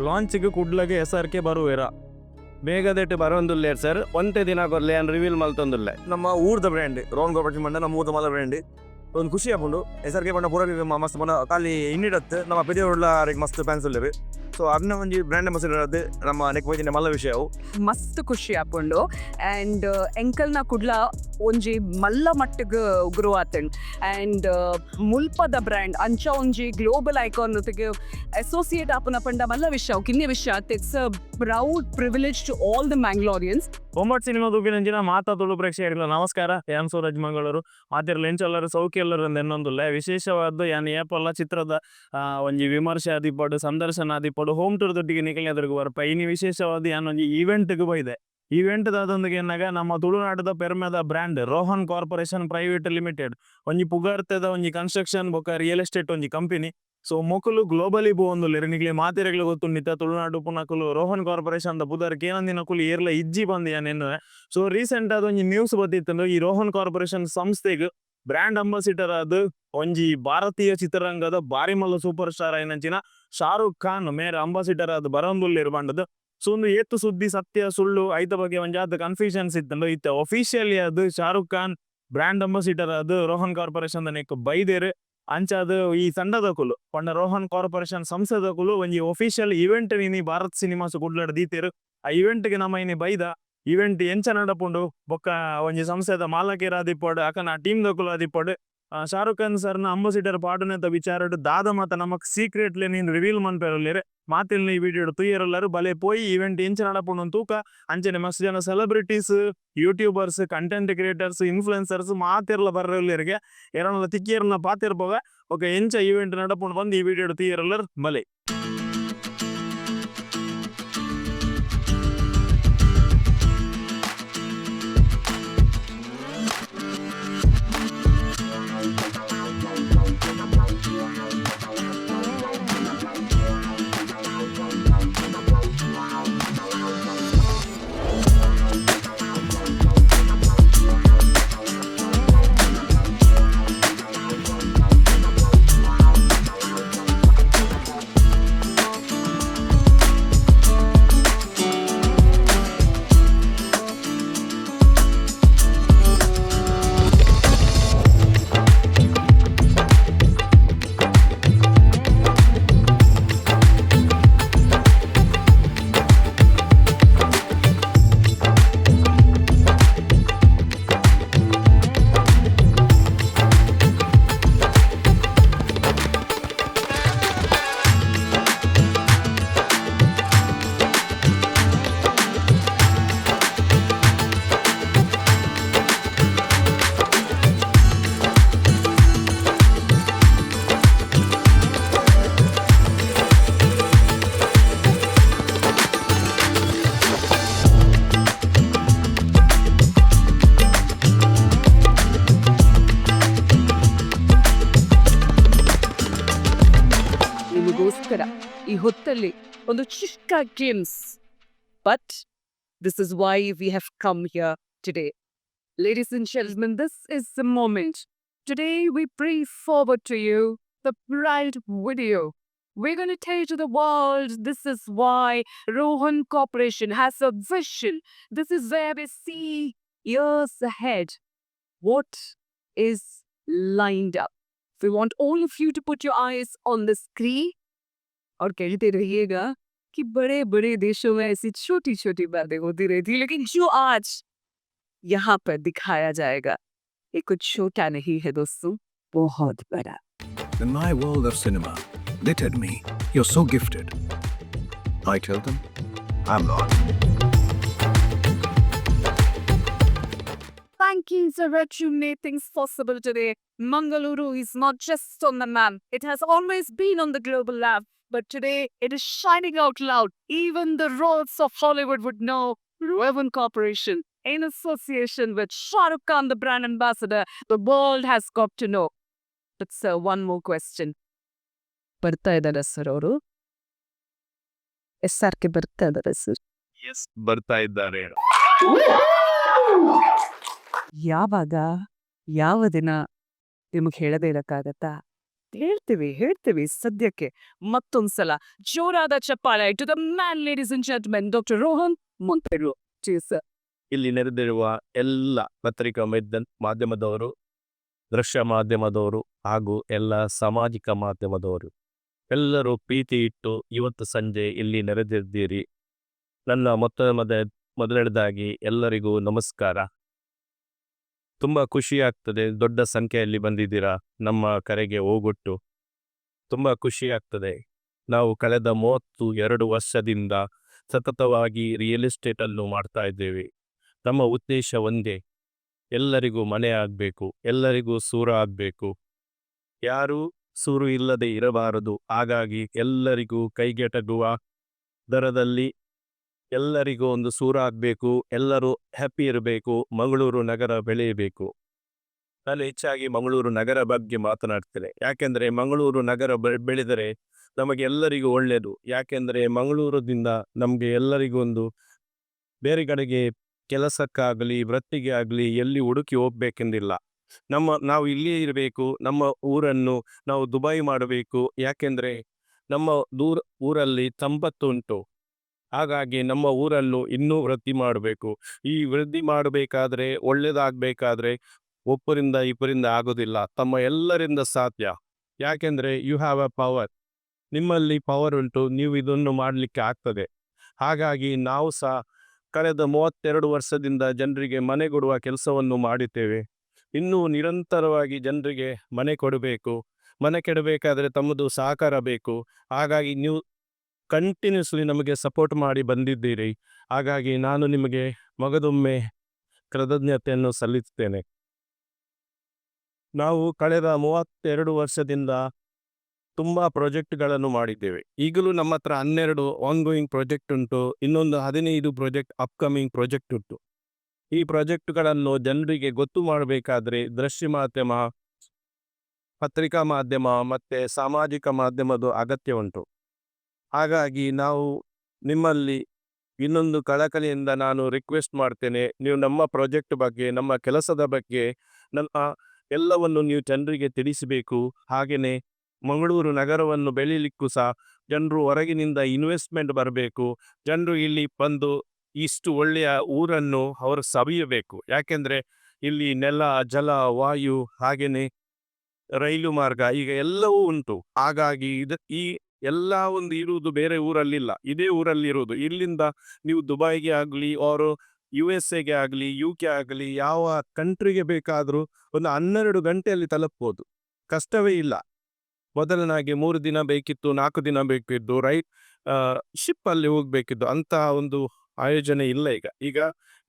ಲಾಂಚ್ಗ್ ಕುಡ್ಲಗ್ S ಆರ್ K ಬರುವೆರಾ? ಬೇಗದೆಟ್ ಬರೊಂದುಲ್ಲೆರ್ sir, ಒಂತೆ ದಿನ ಕೊರ್ಲೆ ಯಾನ್ ರಿವೀಲ್ ಮಲ್ತೊಂದುಲ್ಲೆ. ನಮ್ಮ ಊರ್ದ ಬ್ರ್ಯಾಂಡ್ ರೋಹನ್ ಕಾರ್ಪೊರೇಷನ್ ಪಂಡ ನಮ್ಮ ಊರ್ದ ಮಲ್ಲ ಬ್ರ್ಯಾಂಡ್. ಒಂದು ಖುಷಿ ಆಪುಂಡು. ಎಸ್ ಆರ್ ಕೆ ಪಂಡ ಪೂರ ಮಸ್ತ್ ಪಂಡ ಖಾಲಿ ಇನ್ನಿಡತ್ತ್ ನಮ್ಮ ಪೆರಿಯೂರ್ಲ ಅರೆಗ್ ಮಸ್ತ್ ಫ್ಯಾನ್ಸ್ ಉಲ್ಲೆರ್. ಸೊ ಅರ್ನ ಒಂಜಿ ಬ್ರ್ಯಾಂಡ್ ಅಂಬಾಸಿಡರ್ ಆದ್ ನಮ್ಮ ನೆಕ್ ಪೋಯಿನ ಮಲ್ಲ ವಿಷಯ ಅವು. ಮಸ್ತ್ ಖುಷಿ ಆಪುಂಡು. ಆ್ಯಂಡ್ ಎಂಕಲ್ನ ಕುಡ್ಲ ಒಂಜಿ ಮಲ್ಲ ಮಟ್ಟಿಗ್ ಗ್ರೋ ಆತಂಡ್. ಆ್ಯಂಡ್ ಮುಲ್ಪದ ಬ್ರ್ಯಾಂಡ್ ಅಂಚ ಒಂಜಿ ಗ್ಲೋಬಲ್ ಐಕಾನ್ ಒಟ್ಟಿಗೆ ಅಸೋಸಿಯೇಟ್ ಆಪುನ ಪಂಡ ಮಲ್ಲ ವಿಷಯ, ಅವು ಕಿನ್ಯ ವಿಷಯ ಅತ್ತ್. It's a proud privilege to all the Mangaloreans. Kombat cinema ತೂಪಿನಂಚಿನ ಮಾತಾ ತುಳು ಪ್ರೇಕ್ಷಕರಿಗ್ಲ ನಮಸ್ಕಾರ. ಯಾನ್ ಸೂರಜ್ ಮಂಗಳೂರು. ಮಾತೆರ್ಲ ಎಂಚ ಉಲ್ಲೆರ್ ಸೌಖ್ಯ ಉಲ್ಲೆರ್ ಅಂದ್ ಎನ್ನೊಂದುಲ್ಲೆ. ವಿಶೇಷವಾದ್ ಯಾನ್ ಏಪೊಲ ಚಿತ್ರದ ಒಂಜಿ ವಿಮರ್ಶೆ ಆದಿಪ್ಪಡ್, ಸಂದರ್ಶನ ಆದಿಪ್ಪಡ್, ಹೋಮ್ ಟೂರ್ ದೊಟ್ಟಿಗೆ ನಿಕಲ್ನ ಎದುರುಗ್ ಬರ್ಪೆ. ಇನಿ ವಿಶೇಷವಾದ್ ಯಾನ್ ಒಂಜಿ ಈವೆಂಟ್ ಗ್ ಬೈದೆ. ಈವೆಂಟ್ ದಾದಂದ್ ಕೇನ್ನಗ ನಮ್ಮ ತುಳುನಾಡುದ ಪೆರ್ಮೆದ brand Rohan corporation private limited ಒಂಜಿ ಪುಗಾರ್ತೆದ ಒಂಜಿ ಕನ್ಸ್ಟ್ರಕ್ಷನ್ ಬೊಕ ರಿಯಲ್ ಎಸ್ಟೇಟ್ ಒಂಜಿ ಕಂಪನಿ. ಸೊ ಮೊಕುಲು ಗ್ಲೋಬಲಿ ಪೋವೊಂದುಲ್ಲೆರ್. ನಿಕ್ಲೆ ಮಾತೆರೆಗ್ಲ ಗೊತ್ತುಂಡು ಇತ್ತೆ ತುಳುನಾಡು ಉಪ್ಪುನಕುಲು ರೋಹನ್ ಕಾರ್ಪೊರೇಷನ್ ದ ಪುದರ್ ಕೇನಂದಿನಕುಲು ಏರ್ಲ ಇಜ್ಜಿ ಪಂದ್ ಯಾನ್ ಎನ್ನುವೆ. ಸೊ ರೀಸೆಂಟ್ ಆದ್ ಒಂಜಿ ನ್ಯೂಸ್ ಬತ್ತಿತ್ತುಂಡು, ಈ ರೋಹನ್ ಕಾರ್ಪೊರೇಷನ್ ಸಂಸ್ಥೆಗ್ ಬ್ರ್ಯಾಂಡ್ ಅಂಬಾಸಿಡರ್ ಆದ್ ಒಂಜಿ ಭಾರತೀಯ ಚಿತ್ರರಂಗದ ಬಾರಿ ಮಲ್ಲ ಸೂಪರ್ ಸ್ಟಾರ್ ಆಯಿನಂಚಿನ ಶಾರುಖ್ ಖಾನ್ ಮೇರ್ ಅಂಬಾಸಿಡರ್ ಆದ್ ಬರೊಂದುಲ್ಲೆರ್ ಪಂಡುದು. ಸೊ ಉಂದು ಏತ್ ಸುದ್ದಿ ಸತ್ಯ ಸುಳ್ಳು ಐತ ಬಗ್ಗೆ ಒಂಜಾತ್ ಕನ್ಫ್ಯೂಷನ್ಸ್ ಇತ್ತುಂಡು. ಇತ್ತೆ ಒಫಿಷಿಯಲಿ ಆದ್ ಶಾರುಖ್ ಖಾನ್ ಬ್ರ್ಯಾಂಡ್ ಅಂಬಾಸಿಡರ್ ಆದ್ ರೋಹನ್ ಕಾರ್ಪೊರೇಷನ್ ದ ನೆಕ್ ಬೈದೆರ್. ಅಂಚಾದ್ ಈ ತಂಡದಕುಲು ಪಂಡ ರೋಹನ್ ಕಾರ್ಪೊರೇಷನ್ ಸಂಸ್ಥೆದಕುಲು ಒಂಜಿ ಒಫಿಷಿಯಲ್ ಇವೆಂಟ್ ಇನಿ ಭಾರತ್ ಸಿನಿಮಾಸ್ ಕುಡ್ಲಡ್ ದೀತೆರ್. ಆ ಇವೆಂಟ್ ಗ್ ನಮ ಇನಿ ಬೈದ. ಇವೆಂಟ್ ಎಂಚ ನಡಪುಂಡು ಬೊಕ್ಕ ಒಂಜಿ ಸಂಸ್ಥೆದ ಮಾಲಕೆರ್ ಆದಿಪ್ಪಡ್ ಅಕನ ಟೀಮ್ ದಕುಲು ಆದಿಪ್ಪಡ್ ಶಾರುಖ್ ಖಾನ್ ಸರ್ ನ ಅಂಬಾಸಿಡರ್ ಪಾಡುನೆತ ವಿಚಾರಡ್ ದಾದ ಮಾತ ನಮಕ್ ಸೀಕ್ರೆಟ್ ಲೆನ್ ರಿವೀಲ್ ಮನ್ಪೆರುಲ್ಲೆರ್. ಮಾತೆಲ್ನ ಈ ವಿಡಿಯೋಡ್ ತೂಯೆರುಲ್ಲೆರ್. ಬಲೆ ಪೋಯಿ ಇವೆಂಟ್ ಎಂಚ ನಡಪುಂಡು ತೂಕ. ಅಂಚನೆ ಮಸ್ತ್ ಜನ celebrities, YouTubers, content creators, influencers ಮಾತೆರ್ಲ ಬರ್ರೆಲ್ಲೆರ್ಗೆ. ಏರೆನ್ಲ ತಿಕ್ಕಿಯೆರ್ನ ಪಾತೆರ್ಪೊಗ. ಬೊಕ ಎಂಚ ಇವೆಂಟ್ ನಡಪುಂಡು ಪಂದ್ ಈ ವಿಡಿಯೋಡ್ ತೂಯೆರುಲ್ಲೆರ್. ಬಲೆ. ನಿಮಗೋಸ್ಕರ ಈ ಹೊತ್ತಲ್ಲಿ ಒಂದು ಚಿಕ್ಕ glimpse, but this is why we have come here today. Ladies and gentlemen, this is the moment. Today we bring forward to you the bright video. We're going to tell to the world this is why Rohan Corporation has a vision. This is where we see years ahead what is lined up. We want all of you to put your eyes on the screen और कहते रहिएगा कि बड़े बड़े देशों में ऐसी छोटी छोटी बातें होती रहती है, लेकिन जो आज यहाँ पर दिखाया जाएगा ये कुछ छोटा नहीं है दोस्तों, बहुत बड़ा। In my world of cinema, they tell me, you're so gifted. I tell them, I'm not. Thank you, Zaret. You made things possible today. Mangaluru is not just on the map. It has always been on the global map. But today it is shining out loud. Even the royals of Hollywood would know Rohan Corporation in association with Shah Rukh Khan, the brand ambassador. The world has got to know. But sir, one more question. ಬರ್ತಾ ಇದ್ದಾರೆ sir ಅವರು? S ಆರ್ K ಬರ್ತಾ ಇದ್ದಾರೆ sir? S, ಬರ್ತಾ ಇದ್ದಾರೆ. ಯಾವಾಗ, ಯಾವ ದಿನ ನಿಮಗೆ ಹೇಳದೇ ಇರಕ್ಕಾಗತ್ತಾ? ಹೇಳ್ತೀವಿ, ಹೇಳ್ತೀವಿ. ಸದ್ಯಕ್ಕೆ ಮತ್ತೊಂದ್ಸಲ ಜೋರಾದ ಚಪ್ಪಾಳೆ to the man, ladies and gentlemen, Doctor Rohan Monteiro sir. ಇಲ್ಲಿ ನೆರೆದಿರುವ ಎಲ್ಲ ಪತ್ರಿಕಾ ಮಾಧ್ಯಮದವರು, ದೃಶ್ಯ ಮಾಧ್ಯಮದವರು ಹಾಗೂ ಎಲ್ಲ ಸಾಮಾಜಿಕ ಮಾಧ್ಯಮದವರು, ಎಲ್ಲರೂ ಪ್ರೀತಿ ಇಟ್ಟು ಇವತ್ತು ಸಂಜೆ ಇಲ್ಲಿ ನೆರೆದಿದ್ದೀರಿ. ನನ್ನ ಮೊತ್ತ ಮೊದಲನೇದಾಗಿ ಎಲ್ಲರಿಗೂ ನಮಸ್ಕಾರ. ತುಂಬ ಖುಷಿ ಆಗ್ತದೆ. ದೊಡ್ಡ ಸಂಖ್ಯೆಯಲ್ಲಿ ಬಂದಿದ್ದೀರಾ ನಮ್ಮ ಕರೆಗೆ ಓಗೊಟ್ಟು. ತುಂಬ ಖುಷಿ ಆಗ್ತದೆ. ನಾವು ಕಳೆದ 32 ವರ್ಷದಿಂದ ಸತತವಾಗಿ ರಿಯಲ್ ಎಸ್ಟೇಟನ್ನು ಮಾಡ್ತಾ ಇದ್ದೇವೆ. ನಮ್ಮ ಉದ್ದೇಶ ಒಂದೇ: ಎಲ್ಲರಿಗೂ ಮನೆ ಆಗಬೇಕು, ಎಲ್ಲರಿಗೂ ಸೂರ ಆಗಬೇಕು, ಯಾರೂ ಸೂರು ಇಲ್ಲದೆ ಇರಬಾರದು. ಹಾಗಾಗಿ ಎಲ್ಲರಿಗೂ ಕೈಗೆಟಗುವ ದರದಲ್ಲಿ ಎಲ್ಲರಿಗೂ ಒಂದು ಸೂರ ಆಗಬೇಕು, ಎಲ್ಲರೂ ಹ್ಯಾಪಿ ಇರಬೇಕು, ಮಂಗಳೂರು ನಗರ ಬೆಳೆಯಬೇಕು. ನಾನು ಹೆಚ್ಚಾಗಿ ಮಂಗಳೂರು ನಗರ ಬಗ್ಗೆ ಮಾತನಾಡ್ತೇನೆ. ಯಾಕೆಂದರೆ ಮಂಗಳೂರು ನಗರ ಬೆಳೆದರೆ ನಮಗೆ ಎಲ್ಲರಿಗೂ ಒಳ್ಳೆಯದು. ಯಾಕೆಂದರೆ ಮಂಗಳೂರದಿಂದ ನಮಗೆ ಎಲ್ಲರಿಗೂ ಒಂದು ಬೇರೆ ಕಡೆಗೆ ಕೆಲಸಕ್ಕಾಗಲಿ, ವೃತ್ತಿಗೆ ಆಗಲಿ ಎಲ್ಲಿ ಹುಡುಕಿ ಹೋಗ್ಬೇಕೆಂದಿಲ್ಲ. ನಾವು ಇಲ್ಲಿಯೇ ಇರಬೇಕು. ನಮ್ಮ ಊರನ್ನು ನಾವು ದುಬೈ ಮಾಡಬೇಕು. ಯಾಕೆಂದರೆ ನಮ್ಮ ಊರಲ್ಲಿ ಸಂಪತ್ತು ಉಂಟು. ಹಾಗಾಗಿ ನಮ್ಮ ಊರಲ್ಲೂ ಇನ್ನೂ ವೃದ್ಧಿ ಮಾಡಬೇಕು. ಈ ವೃದ್ಧಿ ಮಾಡಬೇಕಾದ್ರೆ, ಒಳ್ಳೆಯದಾಗಬೇಕಾದ್ರೆ ಒಬ್ಬರಿಂದ ಇಬ್ಬರಿಂದ ಆಗೋದಿಲ್ಲ, ತಮ್ಮ ಎಲ್ಲರಿಂದ ಸಾಧ್ಯ. ಯಾಕೆಂದರೆ you have a power. ನಿಮ್ಮಲ್ಲಿ ಪವರ್ ಉಂಟು. ನೀವು ಇದನ್ನು ಮಾಡಲಿಕ್ಕೆ ಆಗ್ತದೆ. ಹಾಗಾಗಿ ನಾವು ಸಹ ಕಳೆದ 32 ವರ್ಷದಿಂದ ಜನರಿಗೆ ಮನೆ ಕೊಡುವ ಕೆಲಸವನ್ನು ಮಾಡಿದ್ದೇವೆ. ಇನ್ನೂ ನಿರಂತರವಾಗಿ ಜನರಿಗೆ ಮನೆ ಕೊಡಬೇಕು. ಮನೆ ಕೊಡಬೇಕಾದ್ರೆ ತಮ್ಮದು ಸಹಕಾರ ಬೇಕು. ಹಾಗಾಗಿ ನೀವು ಕಂಟಿನ್ಯೂಸ್ಲಿ ನಮಗೆ ಸಪೋರ್ಟ್ ಮಾಡಿ ಬಂದಿದ್ದೀರಿ. ಹಾಗಾಗಿ ನಾನು ನಿಮಗೆ ಮಗದೊಮ್ಮೆ ಕೃತಜ್ಞತೆಯನ್ನು ಸಲ್ಲಿಸುತ್ತೇನೆ. ನಾವು ಕಳೆದ 32 ವರ್ಷದಿಂದ ತುಂಬ ಪ್ರಾಜೆಕ್ಟ್ಗಳನ್ನು ಮಾಡಿದ್ದೇವೆ. ಈಗಲೂ ನಮ್ಮ ಹತ್ರ 12 ಆನ್ಗೋಯಿಂಗ್ ಪ್ರಾಜೆಕ್ಟ್ ಉಂಟು. ಇನ್ನೊಂದು 15 project, upcoming project ಉಂಟು. ಈ ಪ್ರಾಜೆಕ್ಟ್ಗಳನ್ನು ಜನರಿಗೆ ಗೊತ್ತು ಮಾಡಬೇಕಾದ್ರೆ ದೃಶ್ಯ ಮಾಧ್ಯಮ, ಪತ್ರಿಕಾ ಮಾಧ್ಯಮ ಮತ್ತು ಸಾಮಾಜಿಕ ಮಾಧ್ಯಮದ ಅಗತ್ಯ ಉಂಟು. ಹಾಗಾಗಿ ನಾವು ನಿಮ್ಮಲ್ಲಿ ಇನ್ನೊಂದು ಕಳಕಳಿಯಿಂದ ನಾನು ರಿಕ್ವೆಸ್ಟ್ ಮಾಡ್ತೇನೆ. ನೀವು ನಮ್ಮ ಪ್ರಾಜೆಕ್ಟ್ ಬಗ್ಗೆ, ನಮ್ಮ ಕೆಲಸದ ಬಗ್ಗೆ, ನನ್ನ ಎಲ್ಲವನ್ನು ನೀವು ಜನರಿಗೆ ತಿಳಿಸಬೇಕು. ಹಾಗೆಯೇ ಮಂಗಳೂರು ನಗರವನ್ನು ಬೆಳೀಲಿಕ್ಕೂ ಸಹ ಜನರು ಹೊರಗಿನಿಂದ ಇನ್ವೆಸ್ಟ್ಮೆಂಟ್ ಬರಬೇಕು. ಜನರು ಇಲ್ಲಿ ಬಂದು ಇಷ್ಟು ಒಳ್ಳೆಯ ಊರನ್ನು ಅವರು ಸವಿಯಬೇಕು. ಯಾಕೆಂದರೆ ಇಲ್ಲಿ ನೆಲ, ಜಲ, ವಾಯು, ಹಾಗೆಯೇ ರೈಲು ಮಾರ್ಗ, ಈಗ ಎಲ್ಲವೂ ಉಂಟು. ಹಾಗಾಗಿ ಇದು ಈ ಎಲ್ಲ ಒಂದು ಇರುವುದು ಬೇರೆ ಊರಲ್ಲಿಲ್ಲ, ಇದೇ ಊರಲ್ಲಿ ಇರುವುದು. ಇಲ್ಲಿಂದ ನೀವು ದುಬೈಗೆ ಆಗಲಿ, ಅವರು ಯುಎಸ್ಎಗೆ ಆಗಲಿ, ಯುಕೆ ಆಗಲಿ, ಯಾವ ಕಂಟ್ರಿಗೆ ಬೇಕಾದರೂ ಒಂದು 12 ಗಂಟೆಯಲ್ಲಿ ತಲುಪ್ಬೋದು. ಕಷ್ಟವೇ ಇಲ್ಲ. ಮೊದಲನಾಗಿ 3 ದಿನ ಬೇಕಿತ್ತು, 4 ದಿನ ಬೇಕಿತ್ತು, ರೈಟ್ ಶಿಪ್ಪಲ್ಲಿ ಹೋಗ್ಬೇಕಿತ್ತು. ಅಂತಹ ಒಂದು ಆಯೋಜನೆ ಇಲ್ಲ ಈಗ. ಈಗ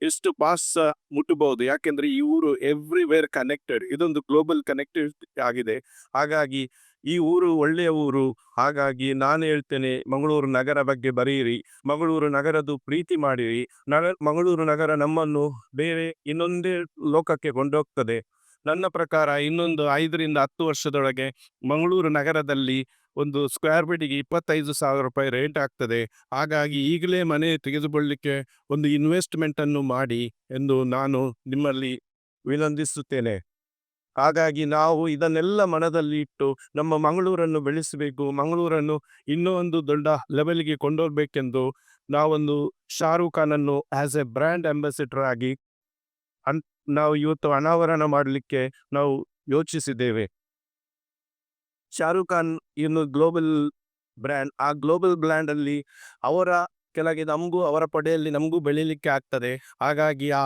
ಎಷ್ಟು ಫಾಸ್ಟ್ ಮುಟ್ಟಬಹುದು. ಯಾಕೆಂದ್ರೆ ಈ ಊರು ಎವ್ರಿವೇರ್ ಕನೆಕ್ಟೆಡ್. ಇದೊಂದು ಗ್ಲೋಬಲ್ ಕನೆಕ್ಟೆಡ್ ಆಗಿದೆ. ಹಾಗಾಗಿ ಈ ಊರು ಒಳ್ಳೆಯ ಊರು. ಹಾಗಾಗಿ ನಾನು ಹೇಳ್ತೇನೆ, ಮಂಗಳೂರು ನಗರ ಬಗ್ಗೆ ಬರೆಯಿರಿ, ಮಂಗಳೂರು ನಗರದ್ದು ಪ್ರೀತಿ ಮಾಡಿರಿ. ಮಂಗಳೂರು ನಗರ ನಮ್ಮನ್ನು ಬೇರೆ ಇನ್ನೊಂದೇ ಲೋಕಕ್ಕೆ ಕೊಂಡೋಗ್ತದೆ. ನನ್ನ ಪ್ರಕಾರ ಇನ್ನೊಂದು 5ರಿಂದ 10 ವರ್ಷದೊಳಗೆ ಮಂಗಳೂರು ನಗರದಲ್ಲಿ ಒಂದು ಸ್ಕ್ವೇರ್ ಫೀಟಿಗೆ ₹25,000 ರೇಟ್ ಆಗ್ತದೆ. ಹಾಗಾಗಿ ಈಗಲೇ ಮನೆ ತೆಗೆದುಕೊಳ್ಳಿಕ್ಕೆ ಒಂದು ಇನ್ವೆಸ್ಟ್ಮೆಂಟನ್ನು ಮಾಡಿ ಎಂದು ನಾನು ನಿಮ್ಮಲ್ಲಿ ವಿನಂತಿಸುತ್ತೇನೆ. ಹಾಗಾಗಿ ನಾವು ಇದನ್ನೆಲ್ಲ ಮನದಲ್ಲಿ ಇಟ್ಟು ನಮ್ಮ ಮಂಗಳೂರನ್ನು ಬೆಳೆಸಬೇಕು, ಮಂಗಳೂರನ್ನು ಇನ್ನೂ ಒಂದು ದೊಡ್ಡ ಲೆವೆಲ್ಗೆ ಕೊಂಡೋಗ್ಬೇಕೆಂದು ನಾವೊಂದು Shah Rukh ಖಾನನ್ನು as A brand ambassador ಆಗಿ ನಾವು ಇವತ್ತು ಅನಾವರಣ ಮಾಡಲಿಕ್ಕೆ ನಾವು ಯೋಚಿಸಿದ್ದೇವೆ. ಶಾರೂಖ್ ಖಾನ್ ಇನ್ನು ಗ್ಲೋಬಲ್ ಬ್ರ್ಯಾಂಡ್. ಆ ಗ್ಲೋಬಲ್ ಬ್ರ್ಯಾಂಡ್ ಅಲ್ಲಿ ಅವರ ಕೆಳಗೆ ನಮಗೂ, ಅವರ ಪಡೆಯಲ್ಲಿ ನಮಗೂ ಬೆಳೀಲಿಕ್ಕೆ ಆಗ್ತದೆ. ಹಾಗಾಗಿ ಆ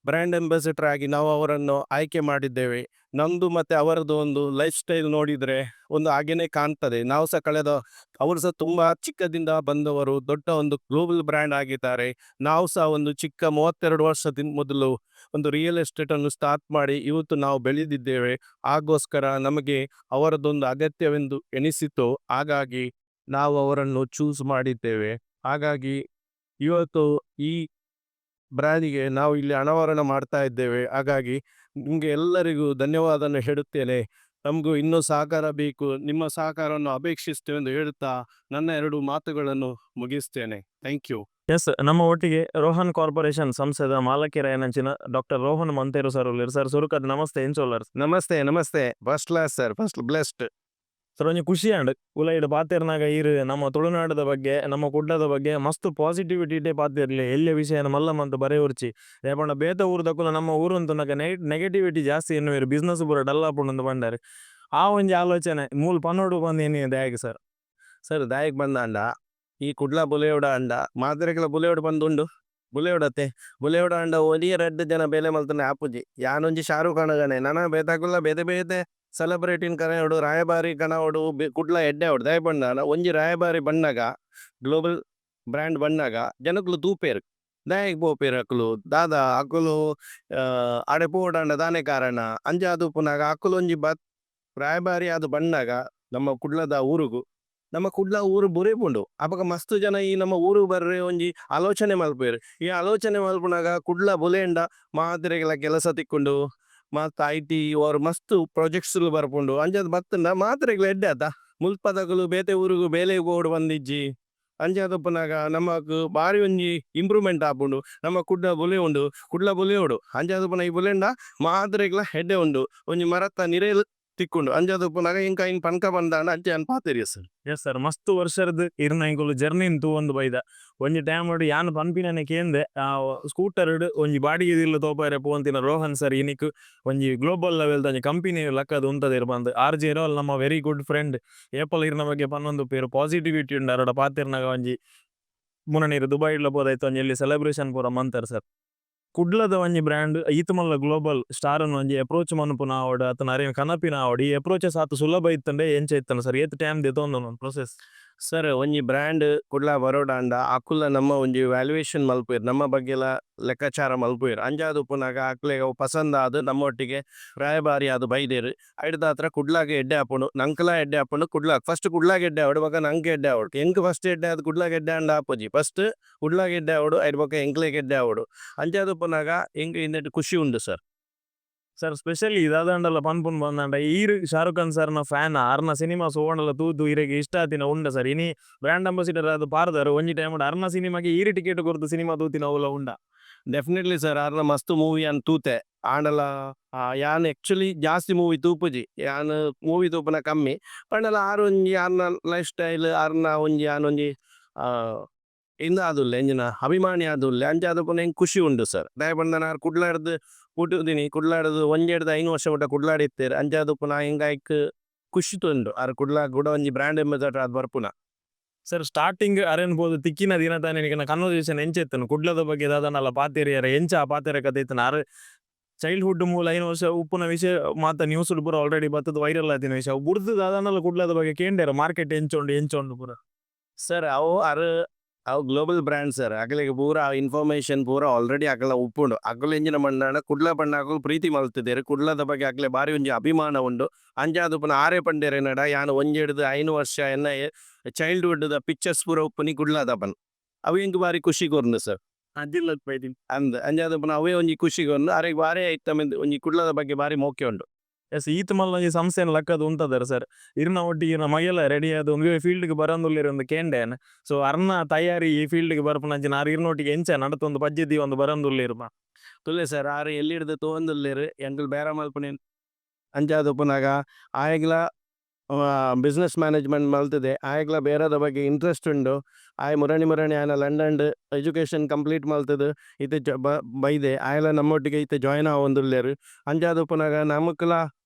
ಬ್ರ್ಯಾಂಡ್ ಅಂಬಾಸಿಡರ್ ಆಗಿ ನಾವು ಅವರನ್ನು ಆಯ್ಕೆ ಮಾಡಿದ್ದೇವೆ. ನಮ್ಮದು ಮತ್ತು ಅವರದ್ದು ಒಂದು ಲೈಫ್ ಸ್ಟೈಲ್ ನೋಡಿದರೆ ಒಂದು ಹಾಗೇನೆ ಕಾಣ್ತದೆ. ನಾವು ಸಹ ಕಳೆದ, ಅವರು ಸಹ ತುಂಬ ಚಿಕ್ಕದಿಂದ ಬಂದವರು, ದೊಡ್ಡ ಒಂದು ಗ್ಲೋಬಲ್ ಬ್ರ್ಯಾಂಡ್ ಆಗಿದ್ದಾರೆ. ನಾವು ಸಹ ಒಂದು ಚಿಕ್ಕ 32 ವರ್ಷದಿಂದ ಮೊದಲು ಒಂದು ರಿಯಲ್ ಎಸ್ಟೇಟನ್ನು ಸ್ಟಾರ್ಟ್ ಮಾಡಿ ಇವತ್ತು ನಾವು ಬೆಳೆದಿದ್ದೇವೆ. ಆಗೋಸ್ಕರ ನಮಗೆ ಅವರದ್ದೊಂದು ಅಗತ್ಯವೆಂದು ಎನಿಸಿತು. ಹಾಗಾಗಿ ನಾವು ಅವರನ್ನು ಚೂಸ್ ಮಾಡಿದ್ದೇವೆ. ಹಾಗಾಗಿ ಇವತ್ತು ಈ ಬ್ರ್ಯಾಂಡಿಗೆ ನಾವು ಇಲ್ಲಿ ಅನಾವರಣ ಮಾಡ್ತಾ ಇದ್ದೇವೆ. ಹಾಗಾಗಿ ನಿಮಗೆ ಎಲ್ಲರಿಗೂ ಧನ್ಯವಾದನ ಹೇಳುತ್ತೇನೆ. ನಮಗೂ ಇನ್ನೂ ಸಹಕಾರ ಬೇಕು. ನಿಮ್ಮ ಸಹಕಾರವನ್ನು ಅಪೇಕ್ಷಿಸ್ತೇವೆ ಎಂದು ಹೇಳುತ್ತಾ ನನ್ನ ಎರಡು ಮಾತುಗಳನ್ನು ಮುಗಿಸ್ತೇನೆ. Thank you. S, ನಮ್ಮ ಒಟ್ಟಿಗೆ ರೋಹನ್ ಕಾರ್ಪೊರೇಷನ್ ಸಂಸ್ಥೆದ ಮಾಲಕಿರಾಯನಂಚಿನ ಡಾಕ್ಟರ್ ರೋಹನ್ ಮಂತೇರು ಸರ್ ಉಲ್ಲೇರ್. ಸರ್, ಸುರುಕದ್ ನಮಸ್ತೆ, ಎಂಚ ಉಲ್ಲರ್? ನಮಸ್ತೆ, ನಮಸ್ತೆ. First class sir, first blessed. Sir, ಒಂಜಿ ಖುಷಿ ಆಂಡ್ ಉಲಯಿಡ್ ಪಾತೆರ್ನಗ. ಈರ್ ನಮ್ಮ ತುಳುನಾಡದ ಬಗ್ಗೆ, ನಮ್ಮ ಕುಡ್ಲದ ಬಗ್ಗೆ ಮಸ್ತ್ ಪಾಸಿಟಿವಿಟಿ ಪಾತೆರ್ಲೆ. ಎಲ್ಯ ವಿಷಯನ ಮಲ್ಲ ಮಂತ್ ಬರೆಯೊರ್ಚಿ. ದಾಯೆ ಪಂಡ ಬೇತೆ ಊರುದಕುಲು ನಮ್ಮ ಊರುನ್ ತೂನಗ ನೆಗೆಟಿವಿಟಿ ಜಾಸ್ತಿ ಎನ್ನುವೆರ್, ಬಿಸ್ನೆಸ್ ಪೂರ ಡಲ್ ಆಪುಂಡು ಪಂಡರ್. ಆ ಒಂಜಿ ಆಲೋಚನೆ ಮೂಲು ಪನೊಡು ಪಂದ್ ಎನ್ನಿಯೆ ದಾಯೆಗ್ ಸರ್? ಸರ್, ದಾಯೆಗ್ ಬಂದಾಂಡ ಈ ಕುಡ್ಲ ಬುಲೆಯೊಡ ಅಂಡ ಮಾತೆರೆಗ್ಲ ಬುಲೆಯೊಡು ಪಂದುಂಡು. ಬುಲೆಯೊಡತ್ತೆ? ಬುಲೆಯೊಡ ಅಂಡ ಒರಿಯೆ ರಡ್ಡ್ ಜನ ಬೇಲೆ ಮಲ್ತಂಡ ಆಪುಜಿ. ಯಾನೊಂಜಿ ಶಾರುಖ್ ಖಾನ್ ನನ ಬೇತಾಕುಲ್ಲ ಬೇತೆ ಬೇತೆ ಸೆಲೆಬ್ರಿಟಿನ್ ಕನವೊಡು, ರಾಯಭಾರಿ ಕನವೊಡು, ಕುಡ್ಲ ಎಡ್ಡೆ ಆವೊಡು. ದಾಯೆ ಪಂಡ ಒಂಜಿ ರಾಯಭಾರಿ ಬನ್ನಗ, ಗ್ಲೋಬಲ್ ಬ್ರ್ಯಾಂಡ್ ಬನ್ನಗ ಜನಕುಲು ತೂಪೆರ್. ದಾಯೆಗ್ ಪೋಪೆರ್ ಅಕುಲು? ದಾದ ಅಕುಲು ಆಡೆ ಪೋವೊಡಾಂಡ ದಾನೆ ಕಾರಣ? ಅಂಚಾದ್ ಉಪ್ಪುನಗ ಅಕುಲು ಒಂಜಿ ಬತ್ ರಾಯಭಾರಿ ಆದ್ ಬನ್ನಗ ನಮ್ಮ ಕುಡ್ಲದ ಊರುಗು, ನಮ್ಮ ಕುಡ್ಲ ಊರು ಬುಲೆಪುಂಡು. ಅಪಗ ಮಸ್ತ್ ಜನ ಈ ನಮ್ಮ ಊರುಗು ಬರ್ರೆ ಒಂಜಿ ಆಲೋಚನೆ ಮಲ್ಪುವೆರ್. ಈ ಆಲೋಚನೆ ಮಲ್ಪುನಗ ಕುಡ್ಲ ಬುಲೆಂಡ ಮಾತೆರೆಗ್ಲ ಕೆಲಸ ತಿಕ್ಕುಂಡು. ಮಸ್ತ್ IT or ಮಸ್ತ್ ಪ್ರಾಜೆಕ್ಟ್ಸ್ ಲು ಬರ್ಪುಂಡು. ಅಂಚಾದ್ ಬತ್ತುಂಡ ಮಾತೆರೆಗ್ಲ ಎಡ್ಡೆ ಅತ? ಮುಲ್ಪದಕುಲು ಬೇತೆ ಊರುಗು ಬೇಲೆಗ್ ಪೋವೊಡು ಪಂದಿಜ್ಜಿ. ಅಂಚಾದ್ ಉಪ್ಪುನಗ ನಮಕ್ ಬಾರಿ ಒಂಜಿ ಇಂಪ್ರೂವ್ಮೆಂಟ್ ಆಪುಂಡು. ನಮ್ಮ ಕುಡ್ಲ ಬುಲೆವುಂಡು. ಕುಡ್ಲ ಬುಲೆಯೊಡು. ಅಂಚಾದ್ ಉಪ್ಪುನ ಈ ಬುಲೆಂಡ ಮಾತೆರೆಗ್ಲ ಎಡ್ಡೆ ಉಂಡು. ಒಂಜಿ ಮರತ ನಿರೆಲ್ ತಿಕ್ಕುಂಡು. ಅಂಚಾದ್ ಉಪ್ಪುನಗ ಎಂಕ್ ಐನ್ ಪನ್ಕ ಪಂದಾಂಡ ಅಂಚ ಯಾನ್ ಪಾತೆರಿಯೆ ಸರ್. ಎಸ್ ಸರ್, ಮಸ್ತ್ ವರ್ಷರ್ದ್ ಇರ್ನ ಎಂಕುಲು ಜರ್ನಿನ್ ತೂವೊಂದು ಬೈದ. ಒಂಜಿ ಟೈಮ್ ಯಾನ್ ಪನ್ಪಿನನೆ ಕೇಂದೆ ಸ್ಕೂಟರ್ ಒಂಜಿ ಬಾಡಿಗೆ ಇಲ್ಲ್ ತೋಪಾಯೆರೆ ಪೋವೊಂತಿನ ರೋಹನ್ ಸರ್ ಇನಿಕ್ ಒಂಜಿ ಗ್ಲೋಬಲ್ ಲೆವೆಲ್ ದ ಒಂಜಿ ಕಂಪನಿ ಲಕ್ಕದ್ ಉಂತದೆರ್ ಪಂದ್. ಆರ್ ಜೆ ರೋಲ್ ನಮ್ಮ ವೆರಿ ಗುಡ್ ಫ್ರೆಂಡ್. ಏಪಲ ಇರ್ನ ಬಗ್ಗೆ ಪನೊಂದುಪ್ಪೆರ್. ಪಾಸಿಟಿವಿಟಿ ಉಂಡು ಅರೆಡ ಪಾತೆರ್ನಗ. ಒಂಜಿ ಮುನ ನೀರು ದುಬೈಡ್ಲ ಪೋದಾಯ್ತು ಒಂಜಿ ಎಲ್ಲಿ ಸೆಲೆಬ್ರೇಷನ್ ಪೂರ ಮಂತರ್ ಸರ್. ಕುಡ್ಲದ ಒಂಜಿ ಬ್ರ್ಯಾಂಡ್ ಈತ್ ಮಲ್ಲ ಗ್ಲೋಬಲ್ ಸ್ಟಾರ್ ಒಂಜಿ ಅಪ್ರೋಚ್ ಮನ್ಪುನ ಆವಡ್ ಅತ್ತ್ಂಡ ಅರೆನ್ ಕನಪಿನ ಆವಡ್, ಈ ಅಪ್ರೋಚಸ್ ಆತ್ ಸುಲಭ ಇತ್ತಂಡೆ, ಎಂಚ ಇತ್ತಂಡ ಸರ್? ಏತ್ ಟೈಮ್ ದೆತೊಂದು ಪ್ರೊಸೆಸ್? ಸರ್, ಒಂಜಿ ಬ್ರ್ಯಾಂಡ್ ಕುಡ್ಲ ಬರೋಡಾಂಡ ಅಕುಲ ನಮ್ಮ ಒಂಜಿ ವ್ಯಾಲ್ಯೂಯೇಷನ್ ಮಲ್ಪುವೆರ್, ನಮ್ಮ ಬಗ್ಗೆಲ ಲೆಕ್ಕಾಚಾರ ಮಲ್ಪುವೆರ್. ಅಂಚಾದ್ ಉಪ್ಪುನಗ ಅಕ್ಲೆಗ್ ಅವು ಪಸಂದ್ ಆದ್ ನಮ್ಮೊಟ್ಟಿಗೆ ರಾಯಭಾರಿ ಆದ್ ಬೈದೆರ್. ಐಡ್ದಾತ್ರ ಕುಡ್ಲಗ್ ಎಡ್ಡೆ ಆಪುಂಡು, ನಂಕಲ ಎಡ್ಡೆ ಆಪುಂಡು. ಕುಡ್ಲ ಫಸ್ಟ್ ಕುಡ್ಲಗ್ ಎಡ್ಡೆ ಆವಡ್, ಬೊಕ ನಂಕ್ ಎಡ್ಡೆ ಆವಡ್. ಎಂಕ್ ಫಸ್ಟ್ ಎಡ್ಡೆ ಆದ್ ಕುಡ್ಲಗ್ ಎಡ್ಡೆ ಆಂಡ ಆಪುಜಿ. ಫಸ್ಟ್ ಕುಡ್ಲಗ್ ಎಡ್ಡೆ ಆವೊಡು, ಐಡ್ ಬೊಕ ಎಂಕ್ಲೆಗ್ ಎಡ್ಡೆ ಆವೊಡು. ಅಂಚಾದ್ ಉಪ್ಪುನಗ ಎಂಕ್ ಇಂದೆಟ್ ಖುಷಿ ಉಂಡು ಸರ್. ಸರ್, ಸ್ಪೆಷಲಿ ದಾದಾಂಡಲ ಪನ್ಪುನು ಬಂದಾಂಡ, ಈರ್ ಶಾರುಖ್ ಖಾನ್ ಸರ್ನ ಫ್ಯಾನ್? ಅರ್ನ ಸಿನಿಮಾ ಒವಾಂಡಲ ತೂದು ಇರೆಗ್ ಇಷ್ಟ ಆತಿನ ಉಂಡ ಸರ್? ಇನಿ ಬ್ರ್ಯಾಂಡ್ ಅಂಬಾಸಿಡರ್ ಆದ್ ಪಾರ್ದರ್. ಒಂಜಿ ಟೈಮ್ ಅರ್ನ ಸಿನಿಮಾಗೆ ಈರ್ ಟಿಕೆಟ್ ಕೊರ್ದು ಸಿನಿಮಾ ತೂತಿನ ಅವ್ಲ ಉಂಡ? ಡೆಫಿನೆಟ್ಲಿ ಸರ್, ಆರ್ನ ಮಸ್ತ್ ಮೂವಿ ಯಾನ್ ತೂತೆ. ಆಂಡಲ ಯಾನ್ ಆಕ್ಚುಲಿ ಜಾಸ್ತಿ ಮೂವಿ ತೂಪುಜಿ. ಯಾನ್ ಮೂವಿ ತೂಪುನ ಕಮ್ಮಿ. ಪಂಡಲ ಆರ್ ಒಂಜಿ ಆರ್ನ ಲೈಫ್ ಸ್ಟೈಲ್, ಆರ್ನ ಒಂಜಿ ಯಾನ್ ಒಂಜಿ ಇಂದು ಆದುಲ್ಲೆ, ಎಂಜಿನ ಅಭಿಮಾನಿ ಆದುಲ್ಲೆ. ಅಂಚಾದ್ ಪುನ ಎಂಕ್ ಖುಷಿ ಉಂಡು ಸರ್. ದಾಯೆ ಪಂಡ ಆರ್ ಕುಡ್ಲಾಡ್ದು ಪುಟ್ಟುದಿನಿ ಕುಡ್ಲಾಡ್ದು, 1ಡ್ದ್ 5 ವರ್ಷ ಮುಟ ಕುಡ್ಲಾಡ್ ಇತ್ತೆರ್. ಅಂಚಾದ್ ಉಪ್ಪುನ ಎಂಕ್ ಐಕ್ ಖುಷಿ ಉಂಡು ಆರ್ ಕುಡ್ಲ ಕೂಡ ಒಂಜಿ ಬ್ರ್ಯಾಂಡ್ ಅಂಬಾಸಿಡರ್ ಆದ್ ಬರ್ಪುನ. ಸರ್, ಸ್ಟಾರ್ಟಿಂಗ್ ಅರೆನ್ ಪೋದು ತಿಕ್ಕಿನ ದಿನ ತಾನೆ ನಿಕನ ಕನ್ವರ್ಸೇಷನ್ ಎಂಚ ಇತ್ತನು? ಕುಡ್ಲದ ಬಗ್ಗೆ ದಾದನಲ ಪಾತೆರಿಯರೆ? ಎಂಚ ಆ ಪಾತೆರ ಕತೆ ಇತ್ತನ? ಆರ್ ಚೈಲ್ಡ್ಹುಡ್ ಮೂಲ 5 ವರ್ಷ ಉಪ್ಪುನ ವಿಷಯ ಮಾತ ನ್ಯೂಸ್ ಪೂರ ಆಲ್ರೆಡಿ ಬತ್ತದ ವೈರಲ್ ಆತಿನ ವಿಷಯ ಬುಡ್ದು ದಾದಾಂಡಲ ಕುಡ್ಲದ ಬಗ್ಗೆ ಕೇಂಡೇರ? ಮಾರ್ಕೆಟ್ ಎಂಚ ಉಂಡು, ಎಂಚ ಉಂಡು ಪೂರ? ಸರ್, ಅವು ಅರ್ ಅವು ಗ್ಲೋಬಲ್ ಬ್ರ್ಯಾಂಡ್ ಸರ್. ಅಕಲೆಗ್ ಪೂರ ಇನ್ಫಾರ್ಮೇಶನ್ ಪೂರ ಆಲ್ರೆಡಿ ಅಕಲ್ನ ಉಪ್ಪುಂಡು. ಅಕುಲು ಎಂಚಿನ ಪಂಡಾಂಡ ಕುಡ್ಲ ಪಂಡ ಅಕುಲು ಪ್ರೀತಿ ಮಲ್ತುದೆರ್. ಕುಡ್ಲದ ಬಗ್ಗೆ ಅಕ್ಲೆ ಬಾರಿ ಒಂಜಿ ಅಭಿಮಾನ ಉಂಡು. ಅಂಚಾದ್ ಉಪ್ಪುನ ಆರೇ ಪಂಡೆರ್ ಎನ್ನಡ, ಯಾನ್ 1ಡ್ದ್ 5 ವರ್ಷ ಎನ್ನ ಚೈಲ್ಡ್ಹುಡ್ ದ ಪಿಕ್ಚರ್ಸ್ ಪೂರ ಉಪ್ಪುನಿ ಕುಡ್ಲದ ಪನ್. ಅವು ಎಂಕ್ ಬಾರಿ ಖುಷಿ ಕೊರ್ಂಡು ಸರ್. ಅದಿಲ್ಲ ಬೈದಿನಿ. ಅಂದ್, ಅಂಚಾದ್ ಉಪ್ಪುನ ಅವೇ ಒಂಜಿ ಖುಷಿ ಕೊರ್ಂಡು. ಅರೆಗ್ ಬಾರಿ ಐತ ಒಂಜಿ ಕುಡ್ಲದ ಬಗ್ಗೆ ಬಾರಿ ಮೋಕೆ ಉಂಡು. ಎಸ್, ಈತ್ ಮಲ್ಲ ಒಂಜಿ ಸಂಸ್ಥೆನ್ ಲಕ್ಕದ್ ಉಂತದರ್ ಸರ್. ಇರ್ನ ಒಟ್ಟಿಗೆ ಇರ್ನ ಮಗೆಲ ರೆಡಿ ಆದ್ ಒಂದುವೇ ಫೀಲ್ಡ್ ಗ್ ಬರಂದುಲ್ಲೆರ್ ಅಂದ್ ಕೇಂಡೇನ್. ಸೊ ಅರ್ನ ತಯಾರಿ ಈ ಫೀಲ್ಡ್ ಗ್ ಬರ್ಪುನಂಚಿನ ಆರ್ ಇರ್ನೊಟ್ಟಿಗೆ ಎಂಚ ನಡತೊಂದು ಪಜ್ಜೆ ದೀವೊಂದು ಬರಂದುಲ್ಲೆರ್ ಪಾ? ತುಲೆ ಸರ್, ಆರ್ ಎಲ್ಲಿಡ್ದು ತೂವೊಂದುಲ್ಲೆರ್ ಎಂಕುಲು ಬೇರ ಮಲ್ಪುನೆ. ಅಂಚಾದ್ ಉಪ್ಪುನಗ ಆಯೆಗ್ಲ ಬಿಸ್ನೆಸ್ ಮ್ಯಾನೇಜ್ಮೆಂಟ್ ಮಲ್ತದೆ. ಆಯೆಗ್ಲ ಬೇರದ ಬಗ್ಗೆ ಇಂಟ್ರೆಸ್ಟ್ ಉಂಡು. ಆಯೆ ಮುರಣಿ ಮುರಣಿ ಆಯನ ಲಂಡನ್ ಎಜುಕೇಶನ್ ಕಂಪ್ಲೀಟ್ ಮಲ್ತದು ಇತ್ತೆ ಬೈದೆ. ಆಯೆಲ ನಮ್ಮೊಟ್ಟಿಗೆ ಇತ್ತೆ ಜಾಯಿನ್ ಆವೊಂದುಲ್ಲೆರ್. ಅಂಚಾದ್ ಉಪ್ಪುನಗ ನಮಕ್ಲ